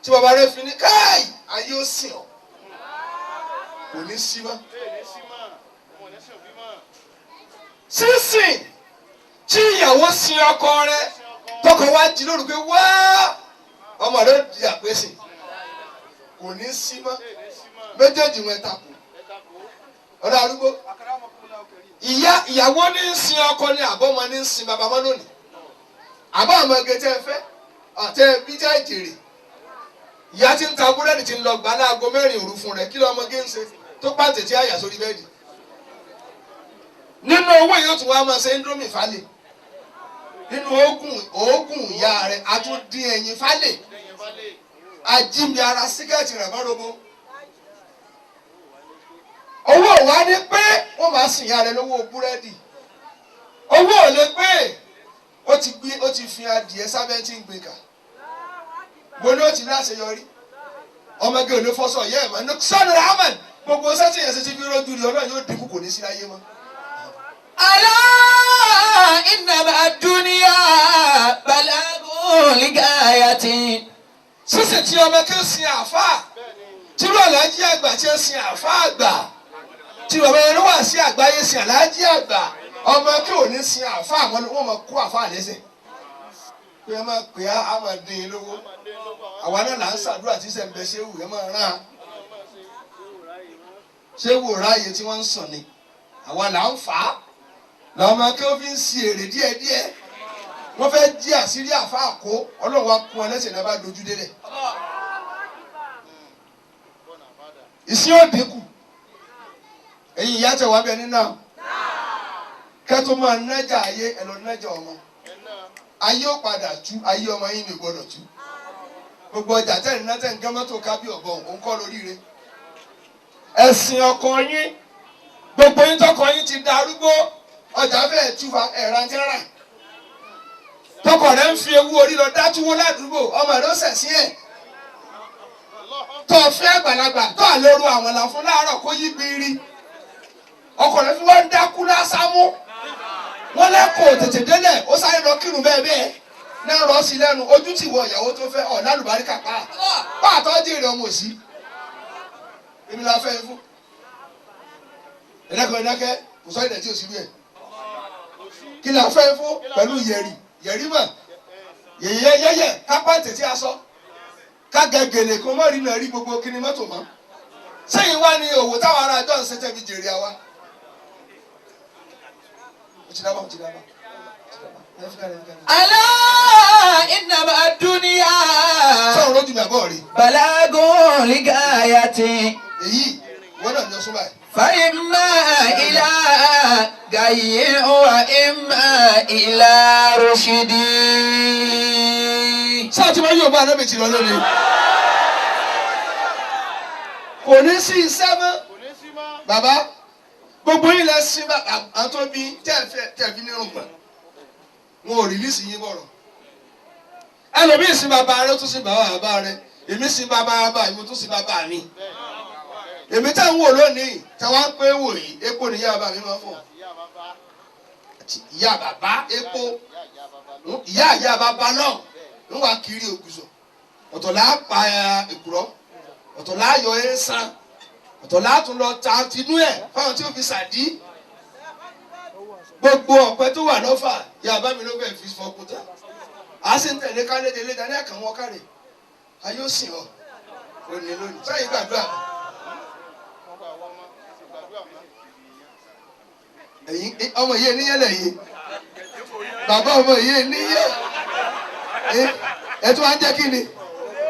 tí bàbá rẹ fi ní káì ayé ó sìn ọ́ kò ní sí mọ́. Sísìn tí ìyàwó sin ọkọ rẹ tọkọ wá jí lóru pé wá ọmọ rẹ di àpèsè kò ní sí mọ́. Méjèèjì wọn takò ọ̀dọ̀ arúgbó. Ìyá ìyàwó ní ń sin ọkọ ní àbọ̀mọ ní ń sin bàbá mọ́ lónìí. Àbọ̀ àmọ́ ege tẹ́ ẹ fẹ́ àtẹ bí tẹ́ ẹ jèrè. Ìyá tí ń ta búrẹ́dì tí ń lọ gbà láago mẹ́rin òru fún rẹ̀ kí ló ọmọge ń ṣe tó pàǹtẹ̀ tí àyà sórí bẹ́ẹ̀dì. Nínú owó yóò tún wá máa ṣe indomie falẹ̀. Nínú oògùn ìyá rẹ̀ a tún dín ẹyin falẹ̀. Ajínigbé ara síkẹ́ẹ̀tì rẹ̀ mọ́ robo. Owó wa ni pé wọ́n máa sìn ya rẹ̀ lówó búrẹ́dì. Owó ò lè pé ó ti gbé ó ti fi adìẹ sábẹ́ tí ń gbé kà. Mo ní ó ti láṣeyọrí. Ọmọge ò ní fọ́sọ̀ yẹ́ ẹ̀ mọ́. Sọ́nù Rahman gbogbo sẹ́tì yẹn ṣe ti fi rójú rí ọlọ́run yóò dínkù kò ní sí láyé mọ́. ألا إنما الدنيا بلاغ لغاية Sísè tí ọmọ kí ó sin àáfàá tírú àlájí àgbà tí ó sin àáfàá àgbà tí bàbá yẹn ló wà sí àgbáyé sin àlájí àgbà ọmọ kí ò ní sin àáfàá àwọn ni wọ́n máa kó àáfàá lẹ́sẹ̀ pé ẹ máa pè á á máa dín in lówó àwa náà là ń ṣàdúrà tí sẹ̀ ń bẹ ṣéwù ẹ máa rán a ṣéwù ráàyè tí wọ́n ń sàn ni àwa là ń fà á làwọn ọmọ kí ó fi ń si èrè díẹ̀díẹ̀ wọ́n fẹ́ jí àṣírí àáfàá kó ọlọ́run wa kún ọ lẹ́sẹ̀ náà bá dojú délẹ̀. Ìsín ò dínkù ẹ̀yin ìyá tẹ̀ wá bẹ nínú àwọn kẹ́tọ́ máa nájà ayé ẹ̀ lọ nájà ọmọ ayé ò padà tú ayé ọmọ yín ní gbọdọ̀ tú gbogbo ọjà tẹ̀ ní tẹ̀ ń gán mọ́tò kábí ọ̀bọ òun kọ́ lóríire ẹ̀sìn ọkọ yín gbogbo yín tọkọ yín ti darúgbó ọjà fẹ́ẹ̀ túfa ẹ̀rántẹ́rà tọkọ rẹ ń fi ewu orí lọ dátúwó ládùúgbò ọmọ rẹ ó sẹ̀sí ẹ̀ tó fẹ́ àgbàlagbà tó àlóru àwọn là fún láàárọ̀ kó yí gbiri ọkọ rẹ fi wọ́n ń dákú lásámú wọ́n lẹ́kọ̀ọ́ tètè délẹ̀ ó sáré lọ kírun bẹ́ẹ̀ bẹ́ẹ̀ náà rọ́ sí lẹ́nu ojú ti wọ ìyàwó tó fẹ́ ọ̀ lálùbáríkà pa pàtó jèrè ọmọ òsì èmi la fẹ́ fún ẹ̀dákẹ́ ẹ̀dákẹ́ kò sọ ìdẹ̀tí òsì rẹ̀ kí la fẹ́ fún pẹ̀lú yẹ̀rì yẹ̀rì mọ̀ yẹ̀yẹ̀yẹ̀yẹ̀ kápá tètè aṣọ kágẹ gèlè kó mọ̀ rí náà rí gbogbo kíni mọ́tò mọ́ sẹ́yìn wá ní òwò táwọn ará àjọ ń ṣe tẹ́ fi jèrè àwa. Ó ti dábàá, ó ti dábàá, ó ti dábàá. Ẹ fi kálẹ̀, ẹ fi kálẹ̀. ألا إنما الدنيا Sọ̀rọ̀ lójú mi àbọ̀ rí. بلاغ لغاية Èyí wọ́n náà ní ọsùn báyìí. فإما إلى غي وإما إلى رشد Sáà tí wọ́n yóò bá anábì tì lọ lónìí. Kò ní sí iṣẹ́ mọ́. Bàbá gbogbo yín lẹ sí àwọn tó bí tẹ́ fi nírun gbọ̀n. Wọn ò rìlíìsì yín bọ̀rọ̀. Ẹlòmíì sin bàbá rẹ ó tún sin bàbá bàbá rẹ. Èmi sin bàbá bàbá mi ó tún sin bàbá mi. Èmi tá ń wò lónìí tá wá ń pé wò yìí epo nìyá bàbá mi máa ń fọ̀. Ìyá bàbá epo ìyá ìyá bàbá náà ń wá kiri ògùsọ̀ ọ̀tọ̀ là á pa èkùrọ́ ọ̀tọ̀ là á yọ ẹ̀sán ọ̀tọ̀ là á tún lọ ta tinú ẹ̀ fáwọn tí ó fi sàdí gbogbo ọ̀pẹ tó wà lọ́fà ìyá bàbá mi ló fẹ́ fi fọkùn tán à á sì ń tẹ̀lé kálé délé dání àkànwọ́ kárẹ̀ ayé ó sìn ọ́ òní lónìí sẹ́yìn gbàdúrà ẹ̀yin ọmọ yìí níyẹn lẹ́yìn bàbá ọmọ yìí níyẹn ẹ tún wá ń jẹ́ kí ni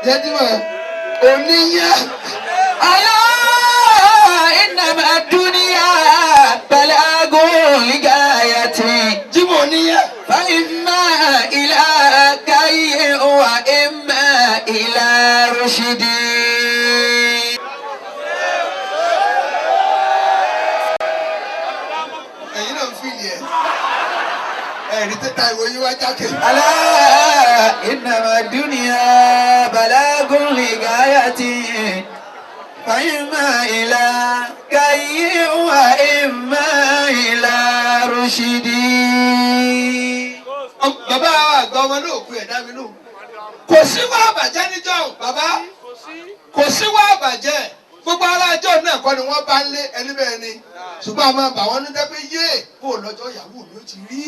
jẹ́ tí wọ́n oníyẹn. ألا إنما الدنيا بلاغ لغاية Jímọ̀ oníyẹn. فإما إلى غي وإما إلى رشد Ẹ̀yin náà ń fìlì ẹ̀ ẹ̀rí tẹ́ta ìwé yín wá jákè. ألا إنما الدنيا بلاغ لغاية فإما إلى غي وإما إلى رشد Bàbá àgbà ọmọ náà kú ẹ̀dá mi lóhùn. Kò sí wá àbàjẹ́ níjọ́ bàbá kò sí wá àbàjẹ́ gbogbo alájọ́ náà kọ́ ni wọ́n bá ń lé ẹni bẹ́ẹ̀ ni ṣùgbọ́n a máa bà wọ́n níjẹ́ pé yé bó lọ́jọ́ ìyàwó mi ó ti rí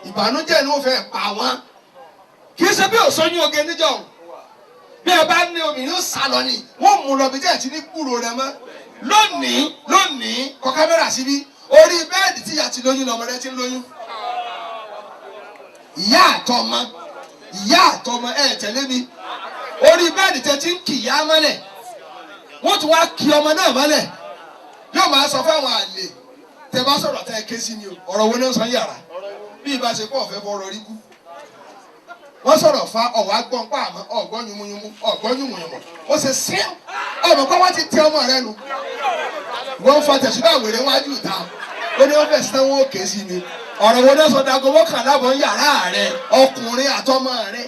ìbànújẹ́ ni ó fẹ́ pa wọ́n. Kì í ṣe bí òṣóyún oge níjọ́ bí ẹ bá ní omi yóò sá lọ ni wọ́n mú lọ bí jẹ́ ti ní kúrò rẹ mọ́ lónìí lónìí kọ kámẹ́rà síbí orí bẹ́ẹ̀dì tí ìyá ti lóyún lọmọ rẹ ti ń lóyún. Ìyá àtọmọ ìyá àtọmọ ẹ tẹ̀lé mi orí bẹ́ẹ̀dì tẹ ti ń kì ìyá mọ́lẹ̀ wọ́n tún wá kì ọmọ náà mọ́lẹ̀ yóò máa sọ fáwọn àlè tẹ bá sọ̀rọ̀ tẹ ké sí ni o ọ̀rọ̀ wo ni ó sọ yàrá bí ibà ṣe kó ọ̀fẹ́ fọ̀rọ̀ rí kú. Wọ́n sọ̀rọ̀ fa ọ̀wá gbọ́n pa àmọ́ ọ̀gbọ́n yumunyumu ọ̀gbọ́n yumunyumu. Ó ṣe sín ọmọ kọ́ wọ́n ti tẹ ọmọ rẹ nu. Wọ́n fa tẹ̀síbà wèrè wájú ìta. Ó ní wọ́n fẹ́ sanwó òkè sí mi. Ọ̀rọ̀ wo náà sọ dago mọ́kànlá bọ̀ ń yàrá rẹ ọkùnrin àtọmọ rẹ.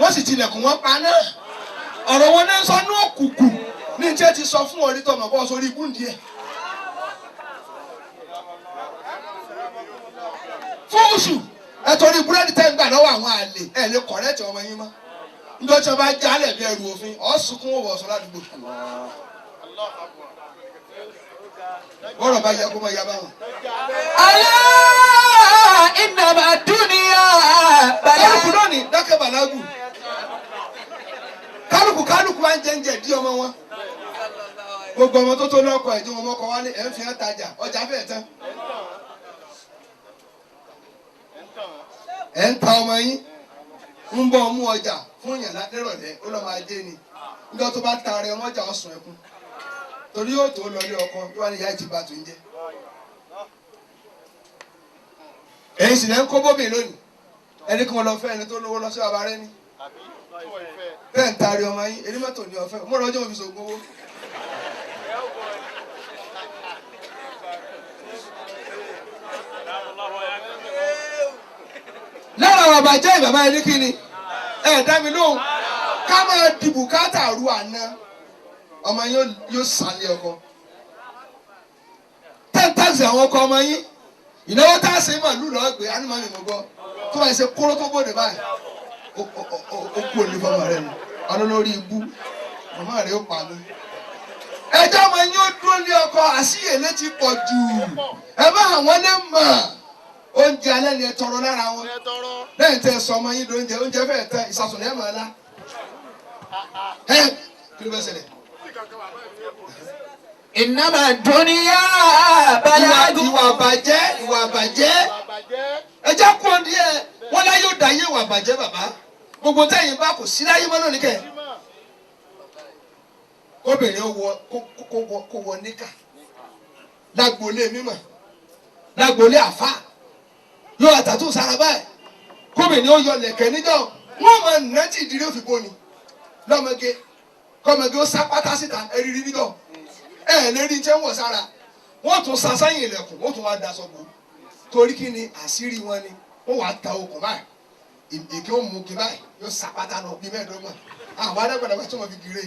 Wọ́n sì tilẹ̀kùn wọn paná. Ọ̀rọ̀ wọn náà sọ ní òkùnkùn ní tí ẹ ti sọ fún orí tọmọ bọ́ sórí ibú díẹ̀. Fóòsù ẹ torí búrẹ́dì tẹ́ ń gbà lọ́wọ́ àwọn àlè ẹ lè kọ̀rẹ́tì ọmọ yín mọ́. Níjọ́ tí wọ́n bá jálẹ̀ bí ẹrù òfin ọ̀ sunkún wọ̀ ọ̀sán ládùúgbò. Bọ́rọ̀ bá yẹ kó máa ya báwọn. ألا إنما الدنيا Kálukú بلاغ náà ní dákẹ́ bàlágù. Kálukú kálukú máa ń jẹ oúnjẹ dí ọmọ wọn. Gbogbo ọmọ tó tó lọ́kọ̀ ẹ̀dín wọn mọ́kọ wálé ẹ̀ ń fi hàn tajà ọjà fẹ́ẹ̀ tán. Ẹ̀ ń ta ọmọ yín ń bọ́ ọmú ọjà fún yàn ládẹ́rọ̀lẹ́ ó lọ́ máa dé ni. Níjọ́ tó bá ta ara ẹ mọ́jà ọ̀sùn ẹkún. Torí yóò tó lọ ilé ọkọ yóò wá ní ìyá ìtìbá tó ń jẹ. Ẹ̀yin sì lẹ́ ń kó bóbì lónìí. Ẹni kí wọ́n lọ fẹ́ ẹni tó lówó lọ sí bàbá rẹ ni. Bẹ́ẹ̀ ń taari ọmọ yín, erí mọ́tò ní ọ̀fẹ́, mo rọjò òfin sògùn owó. Lára àwọn àbàjẹ́ ìbàbá ẹni kí ni? Ẹ dá mi lóhùn. Ká máa di bùkátà ru àná. Ọmọ yín yóò sàlẹ̀ ọkọ. 10,000 àwọn ọkọ ọmọ yín. Ìnáwó tá a ṣe màlúù lọ́ọ́ gbé, ánìmọ́ mi mọ̀ gbọ́. Tó bá ṣe kóró tó bòde báyìí ó kú òní fọmọ rẹ nù alólórí ibú màmá rẹ ó pa mí. Ẹjọ́ ọmọ yín ó dúró ní ọkọ àṣìyèlé ti pọ̀ jù ẹ bá àwọn lè mọ̀ oúnjẹ alẹ́ ni ẹ tọrọ lára wọn lẹ́yìn tẹ́ ẹ sọ ọmọ yín lóúnjẹ oúnjẹ fẹ́ẹ̀ tán ìsasùn ẹ̀ máa lá ẹ kí ló fẹ́ ṣẹlẹ̀. إنما الدنيا بلاغ Ìwà àbàjẹ́ ìwà àbàjẹ́ ẹ jẹ́ kú ọ díẹ̀ wọ́n láyé ó dá yé ìwà àbàjẹ́ bàbá gbogbo tẹ́yìn bá kò sí láyé mọ́ lónìí kẹ́ obìnrin ó wọ kó wọ níkà lágboolé mímọ̀ lágboolé àfa yóò àtàtù sára báyìí kóbìnrin ó yọ lẹ̀kẹ̀ níjọ́ wọ́n máa nà tí ìdílé òfin bóni lọ́mọge kọ́mọge ó sá pátá síta ẹ̀rírí níjọ́ ẹ̀ lérí jẹ́ wọ̀ sára wọ́n tún sa sẹ́yìn ilẹ̀kùn wọ́n tún wá daṣọ bò torí kí ni àṣírí wọn ni wọ́n wàá ta okùn báyìí ìdèkè ó mú kí báyìí yóò sá pátá lọ bí mẹ́ẹ̀ẹ́dọ́gbọ̀n àwọn adágbàdàgbà tí wọ́n fi gire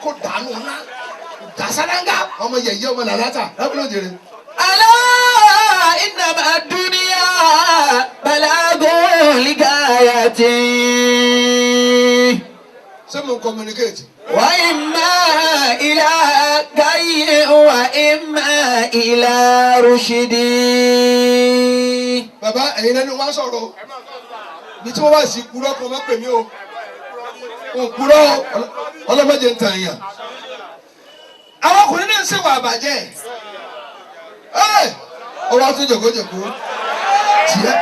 kó dànù ńlá dàsálángá ọmọ yẹ̀yẹ́ ọmọ làlátà lábúlé òjèrè. ألا إنما الدنيا بلاغ لغايته Ṣé mo ń communicate? وإما إلى غي وإما إلى رشد. Bàbá ẹ̀yin lẹ́nu wá sọ̀rọ̀ o bí tí wọ́n bá sì kúrọ́ kan má pè mí o ò kúrọ́ ọlọ́mọdé ń tàn yàn. Àwọn ọkùnrin náà ń ṣèwà àbàjẹ́ ẹ̀ ọ wá tún jòkójòkó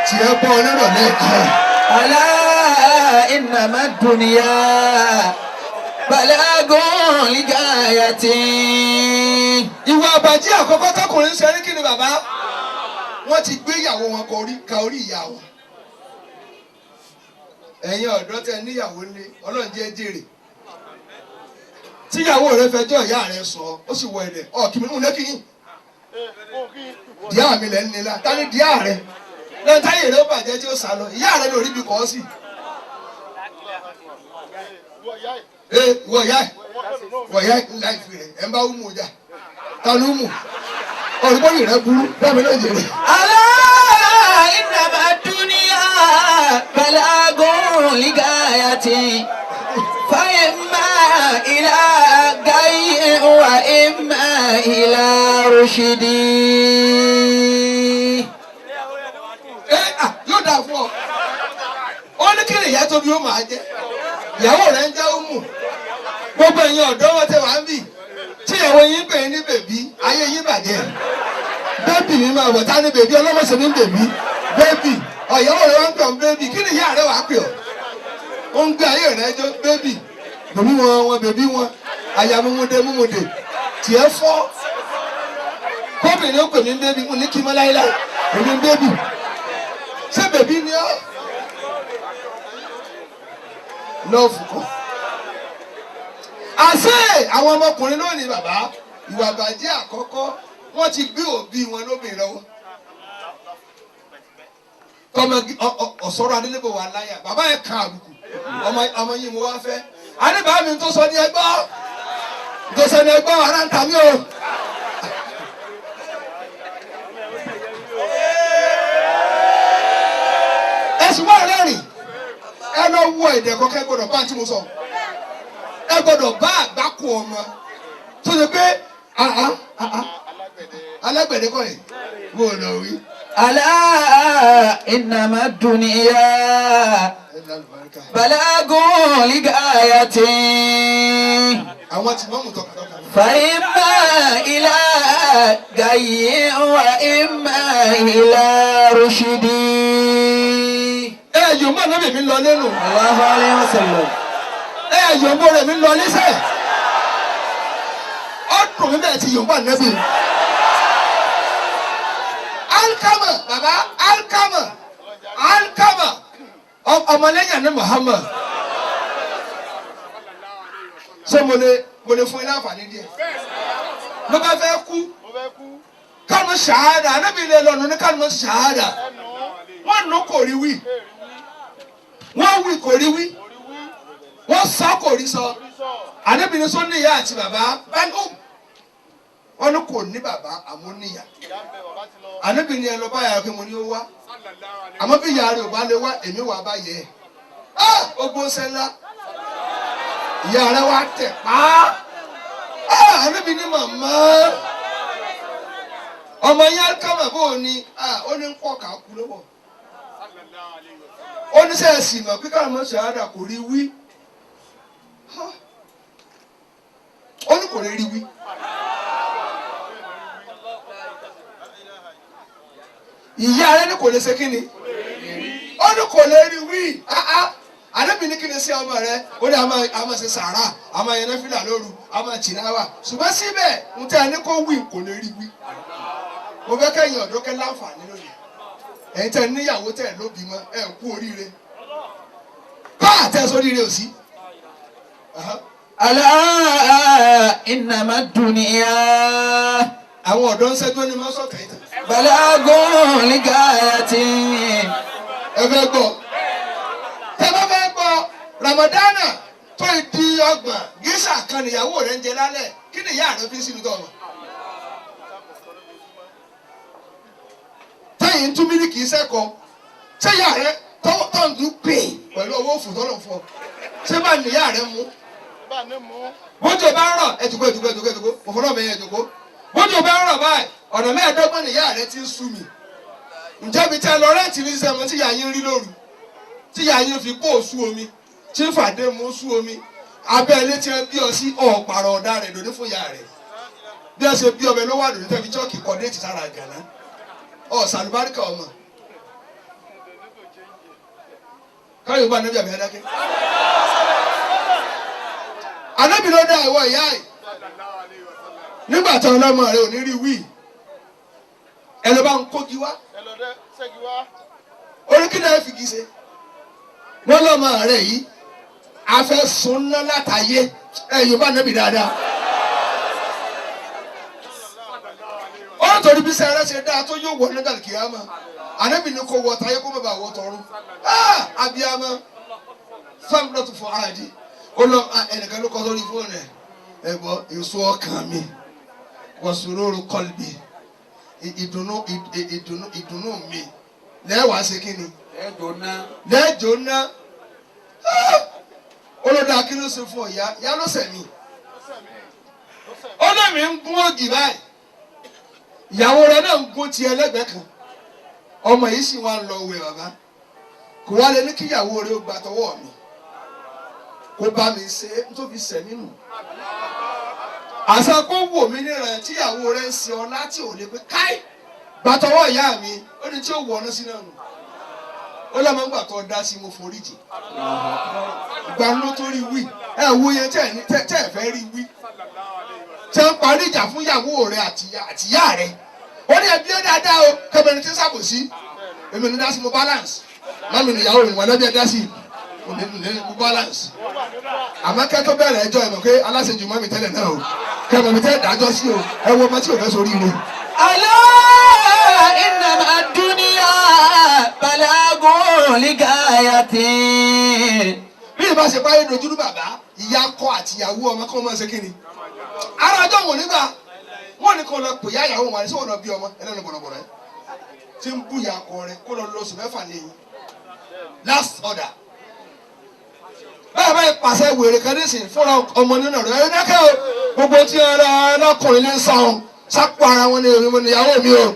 tiẹ̀ bọ́ ọ nírọ̀lẹ́. ألا إنما الدنيا بلاغ لغايته. Ìwà àbàjẹ́ àkọ́kọ́ tọkùnrin ń ṣe ní kíni bàbá wọ́n ti gbé ìyàwó wọn ka orí ìyá wọn. Ẹ̀yin ọ̀dọ́ tẹ níyàwó ní Ọlọ́run jẹ́ jèrè tíyàwó rẹ fẹjọ́ ìyá rẹ sọ ó sì wọ ẹ̀dẹ̀ ọ̀ kí mi nù lẹ́kìyìn díà mi lẹ́ ń nílá ta ni díà rẹ lẹ́yìn táyé rẹ ó bàjẹ́ tí ó sá lọ ìyá rẹ lórí ibi kọ́ sí. Ee wọ ìyá ẹ wọ ìyá ẹ ńlá ìfi rẹ ẹ ń bá wúmu ọjà ta ló mú ọ̀rùbọ́lì rẹ burú bẹ́ẹ̀ mi ló jèrè. ألا إنما الدنيا بلاغ لغايته فإما إلى غي وإما إلى رشد. Ẹ à yóò dáa fún ọ ó ní kí ni ìyá tóbi ó máa jẹ ìyàwó rẹ ń jẹ ó mú gbogbo ẹ̀yin ọ̀dọ́ wọn tẹ wá ń bì tí ìyàwó yín pè é ní bèbí ayé yín bàjẹ́ bébì mi máa wọ̀ tá ní bèbí ọlọ́mọṣẹ́ mi ń bèbí bébì ọ̀yàwó rẹ wá ń pè ọ́ bébì kí ni ìyá rẹ wàá pè ọ́ ó ń gbé ayé rẹ jọ bébì bèbí wọn wọn bèbí wọn àyà mímúde mímúde tiẹ̀ fọ́ kóbìnrin ó pè mí bébì mo ní kí n mọ́ láéláé èmi ń bébì ṣé bèbí ni ọ́ Lọ́ọ̀fù kan. Àṣé àwọn ọmọkùnrin lónìí bàbá ìwà àbàjẹ́ àkọ́kọ́ wọ́n ti gbé òbí wọn lóbìnrin lọ́wọ́. Tọmọ ọ̀sọ́rọ̀ adélébò wà láyà bàbá yẹn kan àbùkù ọmọ yìí mo wá fẹ́. Adébàá mi tó sọ ní ẹgbọ́ tó sọ ní ẹgbọ́ ara ń ta mí o. Ẹ̀sùn wà rẹ́rìn ẹ lọ wọ èdè ẹ̀kọ́ kẹ́ gbọ́dọ̀ bá tí mo sọ ẹ gbọ́dọ̀ bá àgbákò ọmọ tó ṣe pé alágbẹ̀dẹ kọ́ yìí mo lọ wí. Ala innama dunya balagun ligayati. Àwọn tí wọ́n mú tọkàtọkà. Fa imma ila gayyin wa imma ila rushdi. Ẹ yóò mọ̀ náà mi lọ lẹ́nu. Allahu alayhi wa sallam. Ẹ yóò mọ̀ rẹ̀ mi lọ lẹ́sẹ̀. Ọdún mi bẹ́ẹ̀ ti yóò bá nẹ́bí. Alkama baba Alkama Alkama ọmọlẹ́yìn ní Muhammad. Ṣé mo lè fún yín láǹfààní díẹ̀? Ló bá fẹ́ kú. Kánú ṣàádà, anábì ilé lọ́nu ní kánú ṣàádà. Wọ́n nù kò rí wí. Wọ́n wí kò rí wí. Wọ́n sọ kò rí sọ. Anábì ní sọ ní ìyá àti bàbá. Báyìí wọ́n ní kò ní bàbá àmọ́ níyà. Anábì ní ẹ lọ báyà pé mo ní ó wá. Àmọ́ bí ìyá rẹ̀ ò bá lè wá, èmi wà bá yẹ ẹ̀. Ogbó sẹ́lá. Ìyá rẹ̀ wá tẹ̀ pa. Anábì ní màmá. Ọmọ yẹn kámà bó o ní, ó ní ń kọ́ kà á kú lọ́wọ́. Ó ní sẹ́ ẹ̀sìn mọ̀ pé káwọn ṣàádà kò rí wí. Ó ní kò lè rí wí. Ìyá rẹ̀ ní kò lè ṣe kí ni? Ó ní kò lè rí wí. Ànábì ní kí ni sí ọmọ rẹ̀? Ó ní a máa ṣe sàárà, a máa yẹn náfìlà lóru, a máa tìláwà. Ṣùgbọ́n síbẹ̀, ń tẹ́ ẹ ní kó wí kò lè rí wí. Mo fẹ́ kẹ́yìn ọ̀dọ́ kẹ́ láǹfààní lónìí. Ẹ̀yin tẹ́ níyàwó tẹ́ ló bímọ ẹ̀ kú oríire. Bá àtẹ sóríire ò sí. Ala innama dunya. Àwọn ọ̀dọ́ ń ṣẹ́jú ní mọ́sọ̀tẹ̀ yìí. Balagun ligayati. Ẹ fẹ́ gbọ́. Tẹ́ bá fẹ́ gbọ́ Ramadana tó di ọgbọ̀n gíṣà kan níyàwó rẹ̀ ń jẹ lálẹ́ kí ni ìyá rẹ̀ fi sínú tọ̀? Tẹ́yìn tún mílíkì sẹ́kọ̀ọ́ ṣé ìyá rẹ tọ́ǹdù pè pẹ̀lú owó òfò tọ́lọ̀ fún ọ ṣé bá níyà rẹ mú. Bójú bá ń rọ̀ ẹ̀dùkọ́ ẹ̀dùkọ́ ẹ̀dùkọ́ ẹ̀dùkọ́ òfò náà mẹ́yẹ ẹ̀dùkọ́ bójú bá ń rọ̀ báyìí ọ̀nà mẹ́ẹ̀ẹ́dọ́gbọ̀n níyà rẹ ti ń sú mi. Ǹjẹ́ ibi tí ẹ lọ rẹ́ǹtì ní sẹ́mu tí ìyá yín rí lóru tí ìyá yín fi kó sú omi tí ń fàdé mú sú omi abẹ́ ilé tí ẹ bí ọ sí ọ̀pàrọ̀ ọ̀dà rẹ̀ lòdì fún ìyá rẹ̀ bí ẹ ṣe bí ọbẹ̀ ló wà lòdì tẹ́ fi chọ́ọ̀kì kọ́ déètì sára gànà ọ sàlùbáríkà ọmọ káyọ̀ bá anábì àbí adákẹ́ anábì ló dá ìwọ ìyá ẹ̀ nígbà tí ọlọ́mọ rẹ ò ní rí wí ẹ ló bá ń kógi wá orí kí náà fi gi ṣe wọ́n lọ́mọ rẹ yìí afẹ́ sunná látàyé ẹ yóò bá anábì dáadáa. Ó ń torí bí sẹ́rẹ́ ṣe dáa tó yóò wọ nígbà kìámà ànábì ní kò wọ táyé kó má bàa wọ tọ̀run abiyamọ fáwọn tó fọ àdí ó lọ ẹnìkan ló kọ sórí fóònù ẹ ẹ gbọ́ èso ọkàn mi wọ̀sùrọ̀rù kọlbì ìdùnnú ìdùnnú ìdùnnú mi lẹ́wàá ṣe kí ni lẹ́jọ́ ná ó ló dáa kí ló ṣe fún ọ ìyá ìyá ló sẹ̀mí ó lẹ́mìí ń gún ògì báyìí ìyàwó rẹ náà ń gún tiẹ̀ lẹ́gbẹ̀ẹ́ kan ọmọ yìí sì wá ń lọ wẹ̀ bàbá kò wá lè ní kíyàwó rẹ ó gba tọwọ́ mi kó bá mi ṣe é tó fi sẹ̀mí nù àṣà kó wò mí níran tíyàwó rẹ ń ṣe ọ láti ò lè pé káì gba tọwọ́ ìyá mi ó ní tí ó wọ ọ́nà sí náà nù ó lọ́mọ ń gbà tó dá sí mo foríjì ìgbà ló tó rí wí ẹ wo yẹn tẹ́ ẹ fẹ́ rí wí tẹ́ ń parí ìjà fún ìyàwó rẹ àtìyá rẹ ó ní ẹbí ó dáadáa o kẹbẹrin tí ń sàbòsí èmi ní dá sí mo balance mami níyàwó mi wọn lẹ́bí ẹ dá sí. Ní balance. Àmọ́ kẹ́ tó bẹ̀rẹ̀ ẹjọ́ ẹ̀ mọ̀ pé aláṣejù mọ́ mi tẹ́lẹ̀ náà o. Kẹ́ mọ̀ mi tẹ́lẹ̀ dájọ́ sí o. Ẹ wo ọmọ tí ò fẹ́ sórí ire. ألا إنما الدنيا بلاغ لغاية. Bí ìbá ṣe báyé dojúrú bàbá, ìyá kọ àti ìyàwó ọmọ kọ́ máa ṣe kí ni? Ara ọjọ́ wọn nígbà wọ́n ní kó lọ pè ya ìyàwó wọn àti sọ́wọ́n lọ bí ọmọ ẹlẹ́nu bọ̀rọ̀bọ̀rọ̀ ẹ̀ tí ń bú ìyá ọkọ rẹ kó lọ lọ oṣù mẹ́fà lẹ́yìn. Last order. Báyọ̀ báyìí pàṣẹ wèrè kan nísìnyí fúnra ọmọ nínú rẹ̀ ẹ̀ dákẹ́ o gbogbo tí ara ọlọ́kùnrin ní sọ̀hún sápò ara wọn ní èrè wọn ní ìyàwó mi o.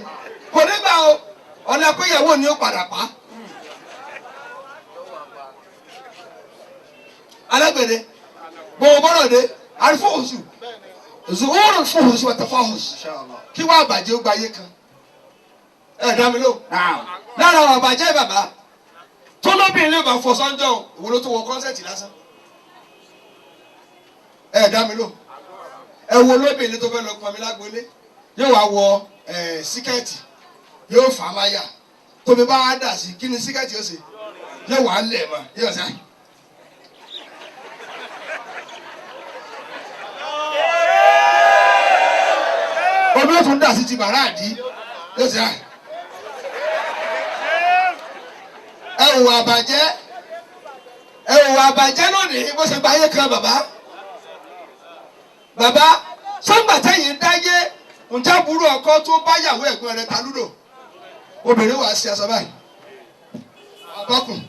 Kò nígbà o, ọ̀nà pé ìyàwó ni ó padà pa. Alágbède gbogbo bọ́rọ̀ dé àrífòhùsù zuhurun fòhùsù àtàfòhùsù kí wàá bàjẹ́ ó gba ayé kan ẹ dá mi ló lára àwọn àbàjẹ́ bàbá tó lóbìnrin lè bá fọ sọ́njọ́ òwò ló tó wọ kọ́nsẹ̀tì lásán ẹ dá mi ló ẹ wo lóbìnrin tó fẹ́ lọ pọnmi lágbolé yóò wá wọ síkẹ́ẹ̀tì yóò fà á máyà tómi bá wá dà sí kí ni síkẹ́ẹ̀tì yóò ṣe yóò wá lẹ̀ mọ́ yóò ṣe. Omi ó tún dà sí ti bàrá àdí yóò ṣe à. Ẹ wò àbàjẹ́ ẹ wò àbàjẹ́ lónìí bó ṣe gba ayé kan bàbá. Bàbá sọ́ngbà tẹ̀yìn dáyé ǹjẹ́ burú ọkọ tó bá yàwó ẹ̀gbọ́n rẹ̀ ta lúdò. Obìnrin wàá ṣe aṣọ báyìí. Abọ́kùn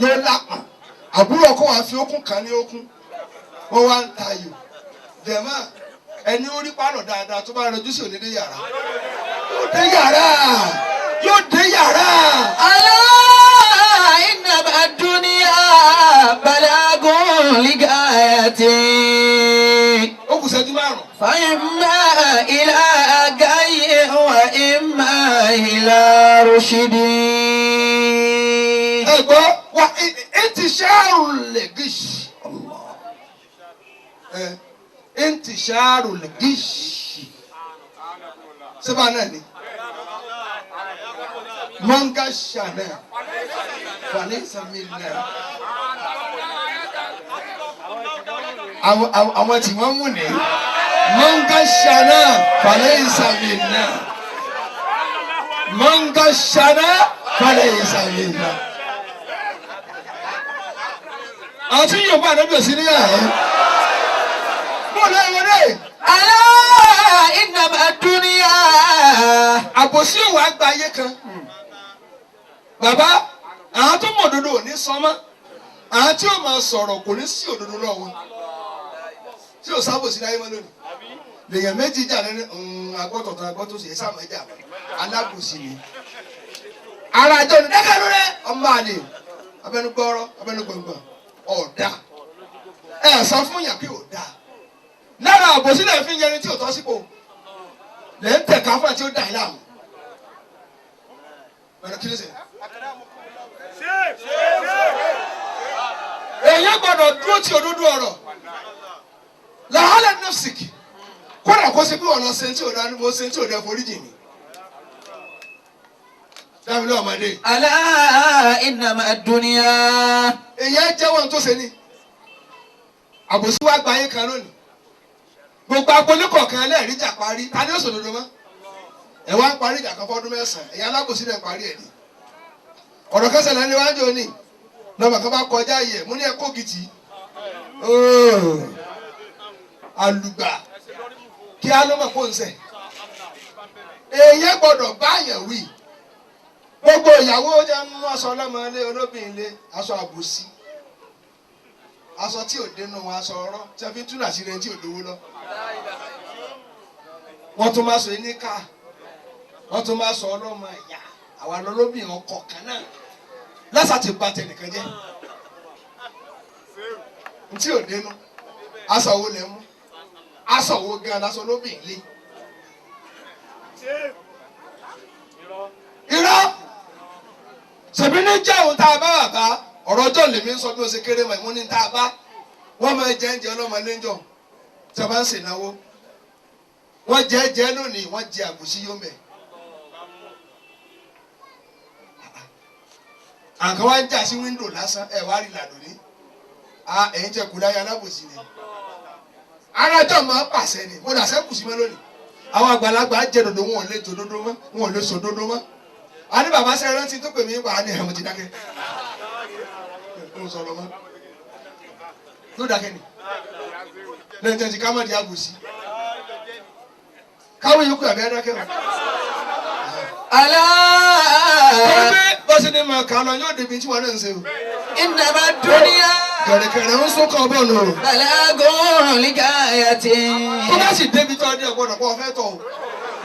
yóò lápá. Àbúrò ọkọ wàá fi okùn kan ní okùn. Wọ́n wá ń ta ayò. Dẹ̀mọ́ ẹni ó rí pálọ̀ dáadáa tó bá rọjú sí òní dé yàrá. Yóò dé yàrá. Yóò dé yàrá. ألا إنما الدنيا بلاغ لغاية. Ó kù ṣẹ́jú márùn-ún. فإما إلى غي وإما إلى رشد. Ẹ gbọ́ wa intisharu legish. Intisharu legish. Sẹ́fà náà ni. Mọ́ngá ṣàná. Falaysa minna. Àwọn tí wọ́n mú ní. Mọ́ngá ṣàná. Falaysa minna. Mọ́ngá ṣàná. Falaysa minna. Àwọn tí yóò bá àdébí òsì níyà ẹ́. Bọ́ọ̀lù ẹ̀wọ̀n dé. ألا إنما الدنيا. Àbòsí òwò àgbà ayé kan. Bàbá, àwọn tó mọ̀ òdodo ò ní sọ mọ́. Àwọn tí ò máa sọ̀rọ̀ kò ní sí òdodo lọ́wọ́. Tí ò sábòsí láyé mọ́ lónìí. Lèèyàn méjì jà lẹ́nu agbọ́tọ̀tọ̀ agbọ́tòsí ẹ̀ sáà mẹ́jà alábòsí ni. Ara àjọ ni dẹ́kẹ̀rú rẹ̀ ọmọ àlè abẹnugbọ́rọ́ abẹnugbọ̀ngbọ̀n ọ̀dà. Ẹ sọ fún yàn pé ọ̀dà. Lára àbòsí lè fi yẹni tí ò tọ́ sípò. Lè ń tẹ̀ka fún ẹ tí ó dà yín láàmú. Bẹ̀rẹ̀ kí ló ṣe? Èèyàn gbọ́dọ̀ dúró ti òdodo ọ̀rọ̀. Làhálẹ̀ nọ́ọ̀sìkì. Kódà kó ṣe bí wọ́n lọ ṣe tí ò dá mo ṣe tí ò dá foríjì mi. Dábìlì ọmọdé. ألا إنما الدنيا. Èèyàn jẹ́wọ́ tó ṣe ni. Àbòsí wa gba ayé kan lónìí. Gbogbo agboolé kọ̀ọ̀kan ẹlẹ́rìí jà parí. Ta ni ó sòdodo mọ́? Ẹ wá ń parí ìjà kan fọ́dún mẹ́sàn-án. Ẹ̀yin alábòsí náà ń parí ẹ̀ ni. Ọ̀rọ̀ kan ṣẹlẹ̀ níwájú òní. Lọ́mọ kan bá kọjá yẹ̀ mú ní ẹ̀kọ́ gidi. Àlùgbà kí á ló mọ̀ kó ń sẹ̀. Èèyàn gbọ́dọ̀ báyàn wí. Gbogbo ìyàwó jẹ́ mú aṣọ ọlọ́mọ ilé olóbìnrin ilé aṣọ àbòsí. Aṣọ tí ò dénú wọn aṣọ ọ̀rọ̀ tí a fi ń túnà sí rẹ tí ò lówó lọ. Wọ́n tún máa sọ ní ká. Wọ́n tún máa sọ ọlọ́mọ ìyá àwa lọ́lọ́bìnrin ọkọ̀ kan náà. Lásà ti ba tẹnìkan jẹ́. Ntí ò dénú. Aṣọ wo lẹ mú? Aṣọ wo gan aṣọ olóbìnrin ilé? Irọ́ ṣèbí ní jẹ́ òun tá a bá bàbá ọ̀rọ̀ ọjọ́ lèmi ń sọ bí ó ṣe kéré mọ̀ ìmú ní tá a bá wọ́n máa jẹ oúnjẹ ọlọ́mọ léńjọ tí a bá ń ṣènáwó wọ́n jẹ́ jẹ́ lónìí wọ́n jẹ àbùsí yóò mẹ́. Àǹkan wá ń jà sí wíńdò lásán ẹ̀ wá rí làdùn ní. Ẹ̀yin tẹ kú láyé alábòsí ni. Arájọ́ máa ń pàṣẹ ni, mo dàṣẹ́ kù sí mọ́ lónìí. Àwọn àgbàlagbà jẹ dòdò wọn ò lè jò dòdò mọ́, wọn ò lè sọ dòdò mọ́. A ní bàbá sẹ́yìn rántí tó pè mí pa á ní ẹ̀mọ́ ti dákẹ́. Ń sọ̀rọ̀ mọ́. Yóò dákẹ́ ni. Lẹ́yìn tẹ́ ti ká mọ̀ di àbòsí. Káwé yòókù àbí adákẹ́ wọn. ألا Bọ́sẹ̀ ni màá kà lọ yóò débi tí wọn náà ń ṣe o. إنما الدنيا Kẹ̀rẹ̀kẹ̀rẹ̀ ń sún kan bọ́ọ̀lù o. بلاغ لغاية Tó bá sì débi tó ọdẹ ọgbọ́dọ̀ pọ̀ fẹ́ tọ̀ o.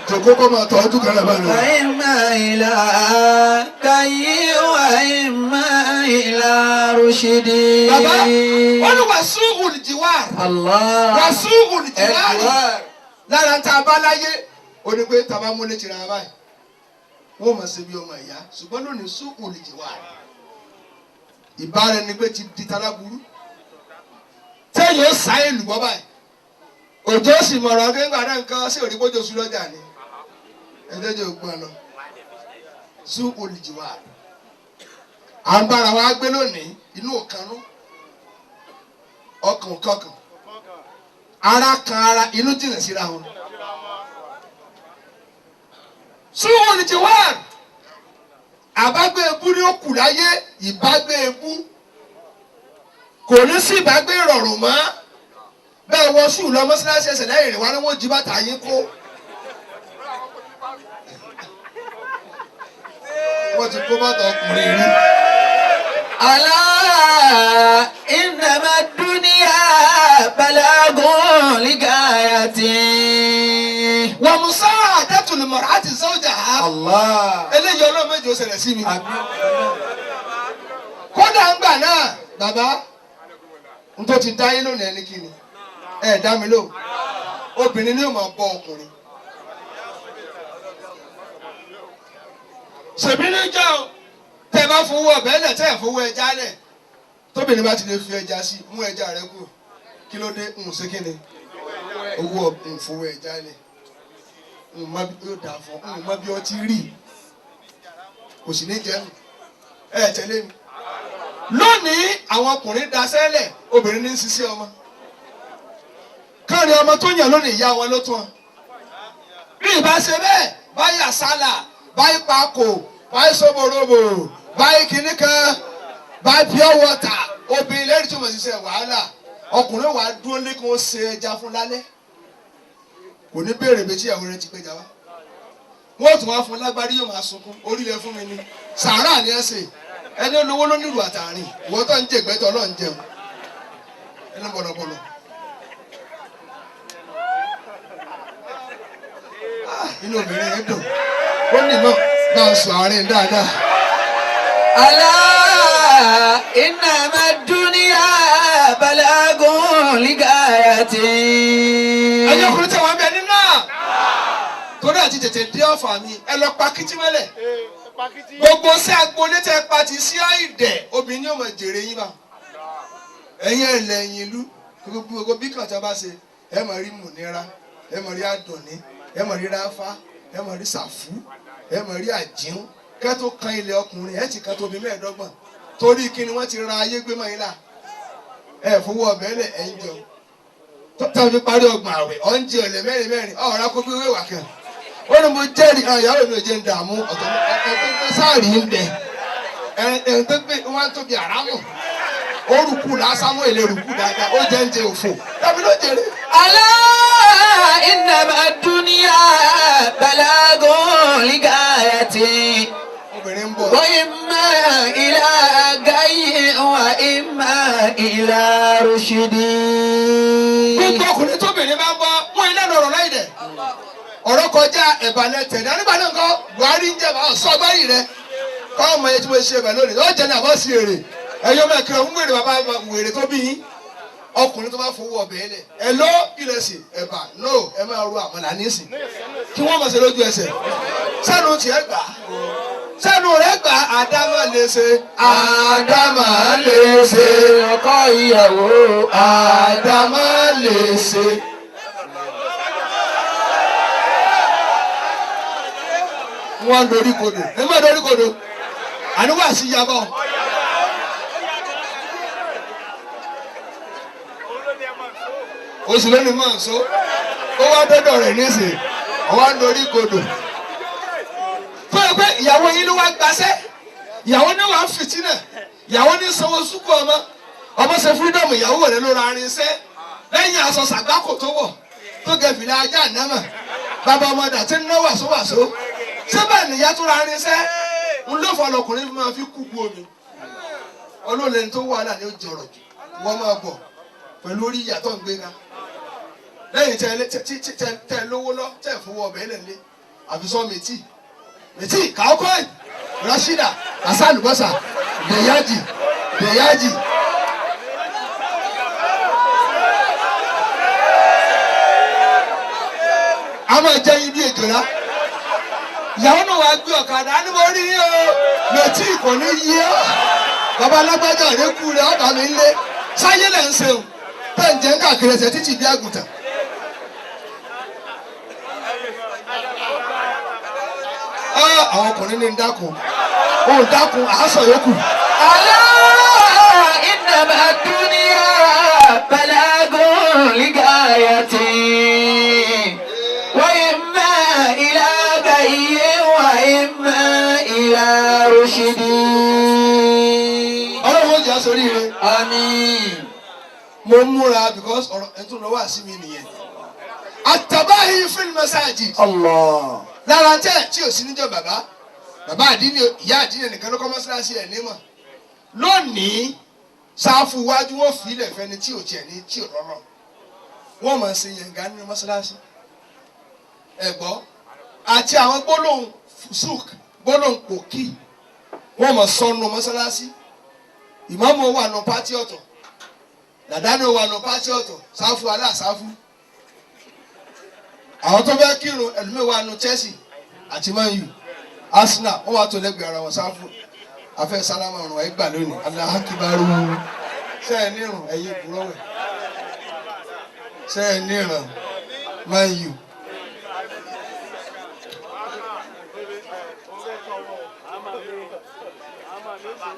Jòkó kọ́ máa tọ̀ ọdún kan lábàá rẹ̀. فإما إلى غي وإما إلى رشد Bàbá wọ́n ní wàásù olùjìwà. الله Wàásù olùjìwà. أكبر Lára tá a bá láyé, ó ní pé tá a bá múlé tìra báyìí. Wọ́n máa ṣe bí ọmọ ìyá, ṣùgbọ́n lónìí sún olùjìwà. Ìbára ẹni pé ti di taláburú. Tẹ́yìn ó sá èlùbọ́ báyìí. Òjò sì mọ̀rọ̀ akéńgbà náà nǹkan sí òdìbójò sùn lọ́jà ni. Ẹ̀jẹ̀jẹ̀ ògbọ́n lọ. Sún olùjìwà. À ń bára wa gbé lónìí, inú òkanú. Ọkàn kọkàn. Ara kan ara, inú jìnnà síra wọn. Sún olùjìwà. Àbágbé ebú ni ó kù láyé, ìbágbé ebú. Kò ní sí ìbágbé ìrọ̀rùn mọ́. Bẹ́ẹ̀ wọ sùn lọ mọ́sálásí ẹsẹ̀ lẹ́yìn rẹ̀ wá ní wọ́n jí bàtà yín kó. Wọ́n ti kó bàtà ọkùnrin rí. ألا إنما الدنيا بلاغ لغاية Wọ́n mú sáà dẹ́tùlù mọ̀rọ̀ àti sọ́jà á. الله Eléyìí ọlọ́run méje ó ṣẹlẹ̀ sí mi. Kódà ń gbà náà, bàbá, n tó ti dá yín lónìí ẹni kí ni? Ẹ dá mi lóhùn. Obìnrin ni yóò máa bọ́ ọkùnrin. Ṣèbí ní jọ́ o, tẹ́ ẹ bá fowó ọbẹ̀ lẹ̀ tẹ́ ẹ fowó ẹja lẹ̀. Tóbìnrin bá ti lè fi ẹja sí, mú ẹja rẹ kù. Kí ló dé? Ń ṣe kí ni? Owó ń fowó ẹja lẹ̀. Ń mọ bí yóò dà fún, ń mọ bí ọtí rí. Kò sì ní jẹun. Ẹ tẹ̀lé mi. Lónìí, àwọn ọkùnrin daṣẹ́lẹ̀, obìnrin ní ń ṣiṣẹ́ ọmọ. Káàrin ọmọ tó yàn lónìí ìyá wọn ló tún ọ. Bí ìbá ṣe bẹ́ẹ̀, báyìí àsálà, báyìí pakò, báyìí sóborobò, báyìí kinní kan, báyìí pure water, obìnrin lẹ́rìí tó mọ̀ ṣiṣẹ́ wàhálà. Ọkùnrin wàá dúró lé kí wọ́n ṣe ẹja fún lálẹ́. Kò ní béèrè bí tíyàwó rẹ ti péjà wá. Wọ́n tún wá fún lágbárí yóò máa sunkún, orílẹ̀ fún mi ni. Sàárà ni ẹ ṣe. Ẹni olówó ló nílùú àtàrin, ìwọ tó ń jẹ ìgbẹ́tọ̀ ọlọ́run jẹun. Ẹni bọ̀lọ̀bọ̀lọ̀. Inú obìnrin yẹn dùn. Ó ní mọ̀ bá a sọ àárín dáadáa. ألا إنما الدنيا بلاغ لغاية Ẹyin ọkùnrin tí wọ́n bẹ nínú náà. Torí àti tètè dé ọ̀fà mi, ẹ lọ pa kìtì mọ́lẹ̀. Gbogbo sí agboolé tẹ pa ti sí àìdẹ̀, obìnrin yóò mọ̀ jèrè yín bá. Ẹ̀yin ẹlẹ́yin ìlú, gbogbo bí kàn tí a bá ṣe, ẹ mọ̀ rí Mùnira, ẹ mọ̀ rí Àdùnní, ẹ mọ̀ rí Ráfá, ẹ mọ̀ rí Sàfú, ẹ mọ̀ rí Àjíhún. Kẹ́ tó kan ilẹ̀ ọkùnrin, ẹ ti kan tóbi mẹ́ẹ̀ẹ́dọ́gbọ̀n. Torí kí ni wọ́n ti ra ayé gbé mọ́ yín là? Ẹ fowó ọbẹ̀ lẹ̀ ẹ̀ ń jẹun. Tọ́tà fi parí ọgbọ̀n àwẹ̀, ọ̀ ń jẹ ọ̀lẹ̀ mẹ́rin mẹ́rin, ọ̀rá kó bí wéwà kan. Ó ní mo jẹ́rìí àwọn ìyàwó mi ò jẹ́ ń dààmú ọ̀tọ̀ ọ̀tọ̀ tó gbé sáàrì ń bẹ. Ẹ̀ẹ́n tó gbé wọ́n á tóbi àrámù. Ó rùkú lásán mọ́ èlé rùkú dáadáa, ó jẹ́ ń jẹ òfò. Tàbí ló jèrè. ألا إنما الدنيا بلاغ لغاية Obìnrin ń bọ̀. وإما إلى غي وإما إلى رشد Gbogbo ọkùnrin tóbìnrin bá ń bọ́, wọ́n ilé lọ̀rọ̀ láì dẹ̀. Ọ̀rọ̀ kọjá ẹ̀bàlẹ̀ tẹ̀lé. Nígbà náà nǹkan Buhari ń jẹ̀bà sọ́gbárì rẹ̀. Kọ́ ọmọ yẹn tí mo ṣe ẹ̀bẹ̀ lónìí, ó jẹ́ ní àbọ̀ sí èrè. Ẹ̀yọ́ máa kiri ọ̀hún wèrè bàbá wèrè tó bí yín. Ọkùnrin tó bá fowó ọbẹ̀ yẹn lẹ̀. Ẹ ló ìrẹsì ẹ̀bà no ẹ máa ro àmàlà nísìn. Kí wọ́n mọ̀ ṣe lójú ẹsẹ̀. Sẹ́nu tiẹ̀ gbà. Sẹ́nu rẹ̀ gbà àdámà lè ṣe. Àdámà lè ṣe. Ọkọ ìyàwó Àdámà lè ṣe. Wọ́n dorí kodò. Ẹ má dorí kodò. Àníwá sí yabọ̀. Oṣù lónìí máa ń so. Ó wá dọ́dọ̀ rẹ̀ nísìnyí. Ọwọ́ ń dorí kodò. Tó yẹ pé ìyàwó yín ló wá gbaṣẹ́. Ìyàwó ní wàá fìtínà. Ìyàwó ní sanwó sùkú ọmọ. Ọmọ ṣe fírídọ̀mù ìyàwó rẹ̀ ló ra irinṣẹ́. Lẹ́yìn aṣọ sàgbákò tó wọ̀ tó gẹ fìlà ajá ànámà. Bàbá ọmọdà tí ń ná wàsówàsó. Ṣé bẹ́ẹ̀ nìyá tó ra irinṣẹ́? Ń ló fọ ọlọkùnrin máa fi kú bu omi. Olóòlẹ́ni tó wà náà ni ó jọrọ̀ jù. Wọ́n máa bọ̀ pẹ̀lú orí ìyàtọ̀ ń gbéra. Lẹ́yìn tẹ lówó lọ tẹ fowó ọbẹ̀ lẹ́lẹ́ àfisọ́ mẹ́tì mẹ́tì kàókòì Rashida asalubasa deyaji deyaji. A máa jẹ́ ibi èjòlá ìyàwó náà wàá gbé ọ̀kadà á ní mo rí yín o mẹ́tì kò ní yí ọ́ bàbá alágbájá rẹ kú rẹ ọ̀bà mi lé sáyé lẹ́ ń ṣe o tẹ̀ ń jẹ́ ń káàkiri ẹsẹ̀ títì bí àgùntàn. Àwọn ọkùnrin ní ń dákun òun dákun àásọ yòókù. Alá innama dunya balagun ligayati wa imma ila gayyin wa imma ila rushdi. Ọlọ́run ó jẹ́ sórí rẹ. Àmín. Mo múra because ọ̀rọ̀ ẹ̀ tún lọ wá sí mi nìyẹn. Àtàbáyé fil masajid. Allah. Lára tẹ́ tí ò sí níjọ́ bàbá bàbá àdínní ìyá àdínní nìkan ló kọ́ mọ́ṣáláṣí ẹ̀ nímọ̀ lónìí sáfù wájú wọn fi ilẹ̀ fẹ́ni tí ò tiẹ̀ ní tí ò rọrọ̀ wọ́n máa ń ṣe yẹ̀ǹgá nínú mọ́ṣáláṣí ẹ̀ gbọ́ àti àwọn gbólóhùn fusuk gbólóhùn pòkì wọ́n máa sọnù mọ́ṣáláṣí ìmáàmù wà nù pátí ọ̀tọ̀ dàdánù wà nù pátí ọ̀tọ̀ sáfù aláṣáfù àwọn tó fẹ́ kírun ẹlòmíì wà nù Chelsea àti Man U Arsenal wọ́n wà tó lẹ́gbẹ̀ẹ́ ara wọn sáfù afẹ́ sálámà ọ̀run ẹ̀ gbà lónìí aláhàkíbárú ṣe é nírun ẹ̀yìn ìbúrọ̀wẹ̀ ṣe é nírun Man U.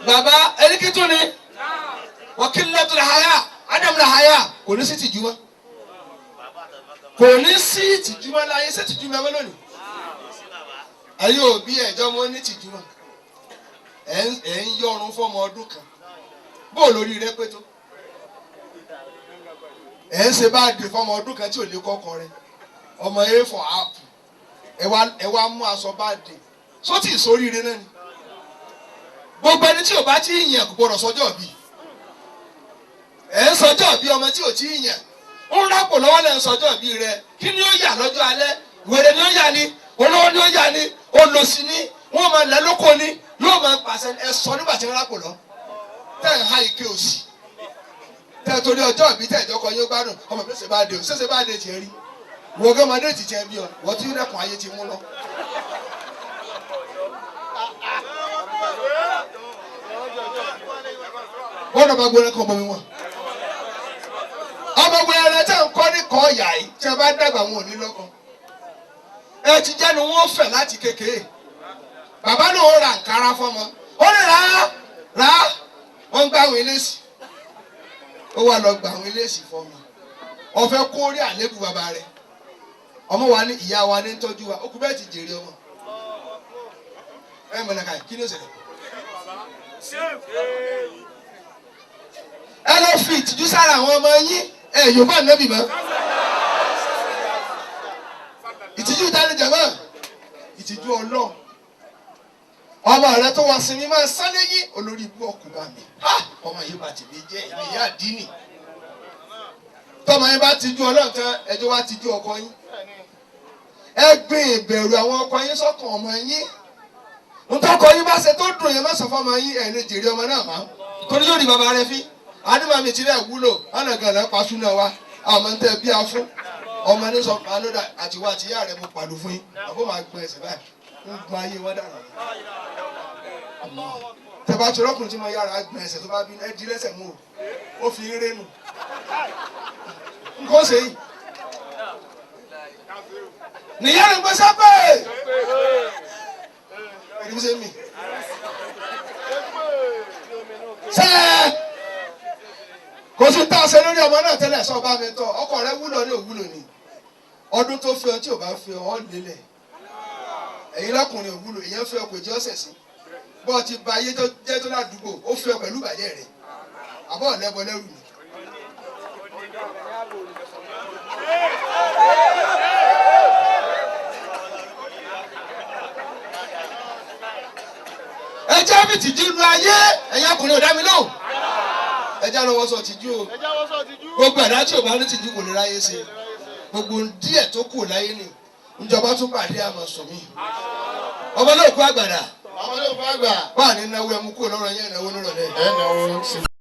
Bàbá erékìtú ni wọ́kìlẹ́tù làhàyà Ádámù làhàyà kò ní sí tìjú mọ́ kò ní sí ìtìjú mọ́ láyé sí ìtìjú mọ́ lónìí ayé òbí ẹ̀jọ́ mọ́ ní ìtìjú mọ́ ẹ̀ ń yọrun fọmọ ọdún kan bó lórí rẹ pé tó ẹ̀ ń ṣe bá dè fọmọ ọdún kan tí ò lè kọ́kọ́ rẹ ọmọ a for apple ẹ wá mú aṣọ bá dè sótì ìsoríire náà ni gbogbo ẹni tí ò bá tí ì yàn kò gbọdọ̀ sọjọ́ bí ẹ̀ ń sọjọ́ bí ọmọ tí ò tí ì yàn ń rápò lọ́wọ́ lẹ́ ń sọjọ́ bí rẹ kí ni ó yà lọ́jọ́ alẹ́ wèrè ni ó yà ni olówó ni ó yà ni olòṣì ni wọ́n máa lẹ́ lóko ni yóò máa pàṣẹ ẹ sọ nígbà tí ń rápò lọ tẹ́ ẹ̀ ha ike òsì tẹ́ ẹ torí ọjọ́ ìbí tẹ́ ìjọkọ yóò gbádùn ọmọ mi ṣe bá dé o ṣe bá dé tiẹ̀ rí wọ́n gán ọmọdé ti tiẹ̀ bí ọ wọ́n tí rẹ̀kùn ayé ti mú lọ. Wọ́n náà bá gbóná kọ́ ọmọ mi wọn ọmọ wẹrẹ tẹ ń kọ́ ní kọ́ ọ̀yà yìí tí a bá dàgbà wọn ò ní lọ́kọ ẹ ti jẹ́nu wọn fẹ̀ láti kékeré bàbá náà ó ra nkárá fọmọ ó lè rà á rà á wọ́n ń gbà àwọn eléṣì ó wà lọ gbà àwọn eléṣì fọmọ ọ̀fẹ́ kó rí àlébù bàbá rẹ̀ ọmọ wa ní ìyá wa ní tọ́jú wa ó kú bẹ́ẹ̀ ti jèrè ọmọ ẹ mọ̀nà káyì kí ni ó ṣẹlẹ̀ ẹ lọ fi ìtìjú sára àwọn ọmọ yín ẹ yóò bá nẹ́bì mọ́ ìtìjú dání jẹ̀mọ́ ìtìjú Ọlọ́run ọmọ rẹ tó wá sinmi máa sálé yín olórí ibú ọkùnrin bá mi ọmọ yìí bá tèmi jẹ́ èmi ìyá àdínì tọmọ yín bá tijú Ọlọ́run tán ẹjọ́ wá tijú ọkọ yín ẹ gbìn ìbẹ̀rù àwọn ọkọ yín sọ́kàn ọmọ yín ntọ́kọ yín bá ṣe tó dùn yẹn má sọ fọmọ yín ẹ̀ lè jèrè ọmọ náà má torí yóò rí bàbá rẹ fín àdìmọ̀ mi ti rẹ̀ wúlò ọ̀nà gànà pàṣúná wa àmọ́ ń tẹ́ bí a fún ọmọ ní sọ pàlódà àtiwá àti ìyá rẹ̀ mo pàlù fún yín àbó máa gbọ́n ẹsẹ̀ báyìí ń gbọ́n ayé wọn dànù. tẹ́bá tí ọlọ́kùnrin tí mo yára gbọ́n ẹsẹ̀ tó bá bí ẹ di lẹ́sẹ̀ mú o ó fi ń rénu nǹkan ṣe yìí. nìyá rẹ̀ ń gbé sápẹ́ ẹ̀rí ṣe mí. Sẹ́ẹ̀ kò sí tá a ṣe lórí ọmọ náà tẹ́lẹ̀ sọ bá mi tọ́ ọkọ rẹ wúlò ní òwúlò ni ọdún tó fi ọ tí ò bá fi ọ ọ lélẹ̀ ẹ̀yin lọ́kùnrin òwúlò ìyẹn fi ọ kò jẹ́ ọ̀sẹ̀ sí bọ́ ọ ti ba ayé tó jẹ́ tó ládùúgbò ó fi ọ pẹ̀lú ìbàjẹ́ rẹ̀ àbọ̀ ọ̀lẹ́bọ lẹ́rù ni. Ẹ jẹ́ mi tìjú lu ayé ẹ̀yin ọkùnrin ò dá mi lóhùn ẹ jẹ́ lọ́wọ́ sọ tìjú o gbogbo ẹ̀dá tí ò bá ní tìjú kò lè ráyé ṣe gbogbo díẹ̀ tó kù láyé ni ìjọba tún pàdé àmọ̀ sùn mí ọmọ náà kú àgbàdà wà ní náwó ẹmu kúrò lọ́rọ̀ yẹn náwó nírọ̀lẹ́.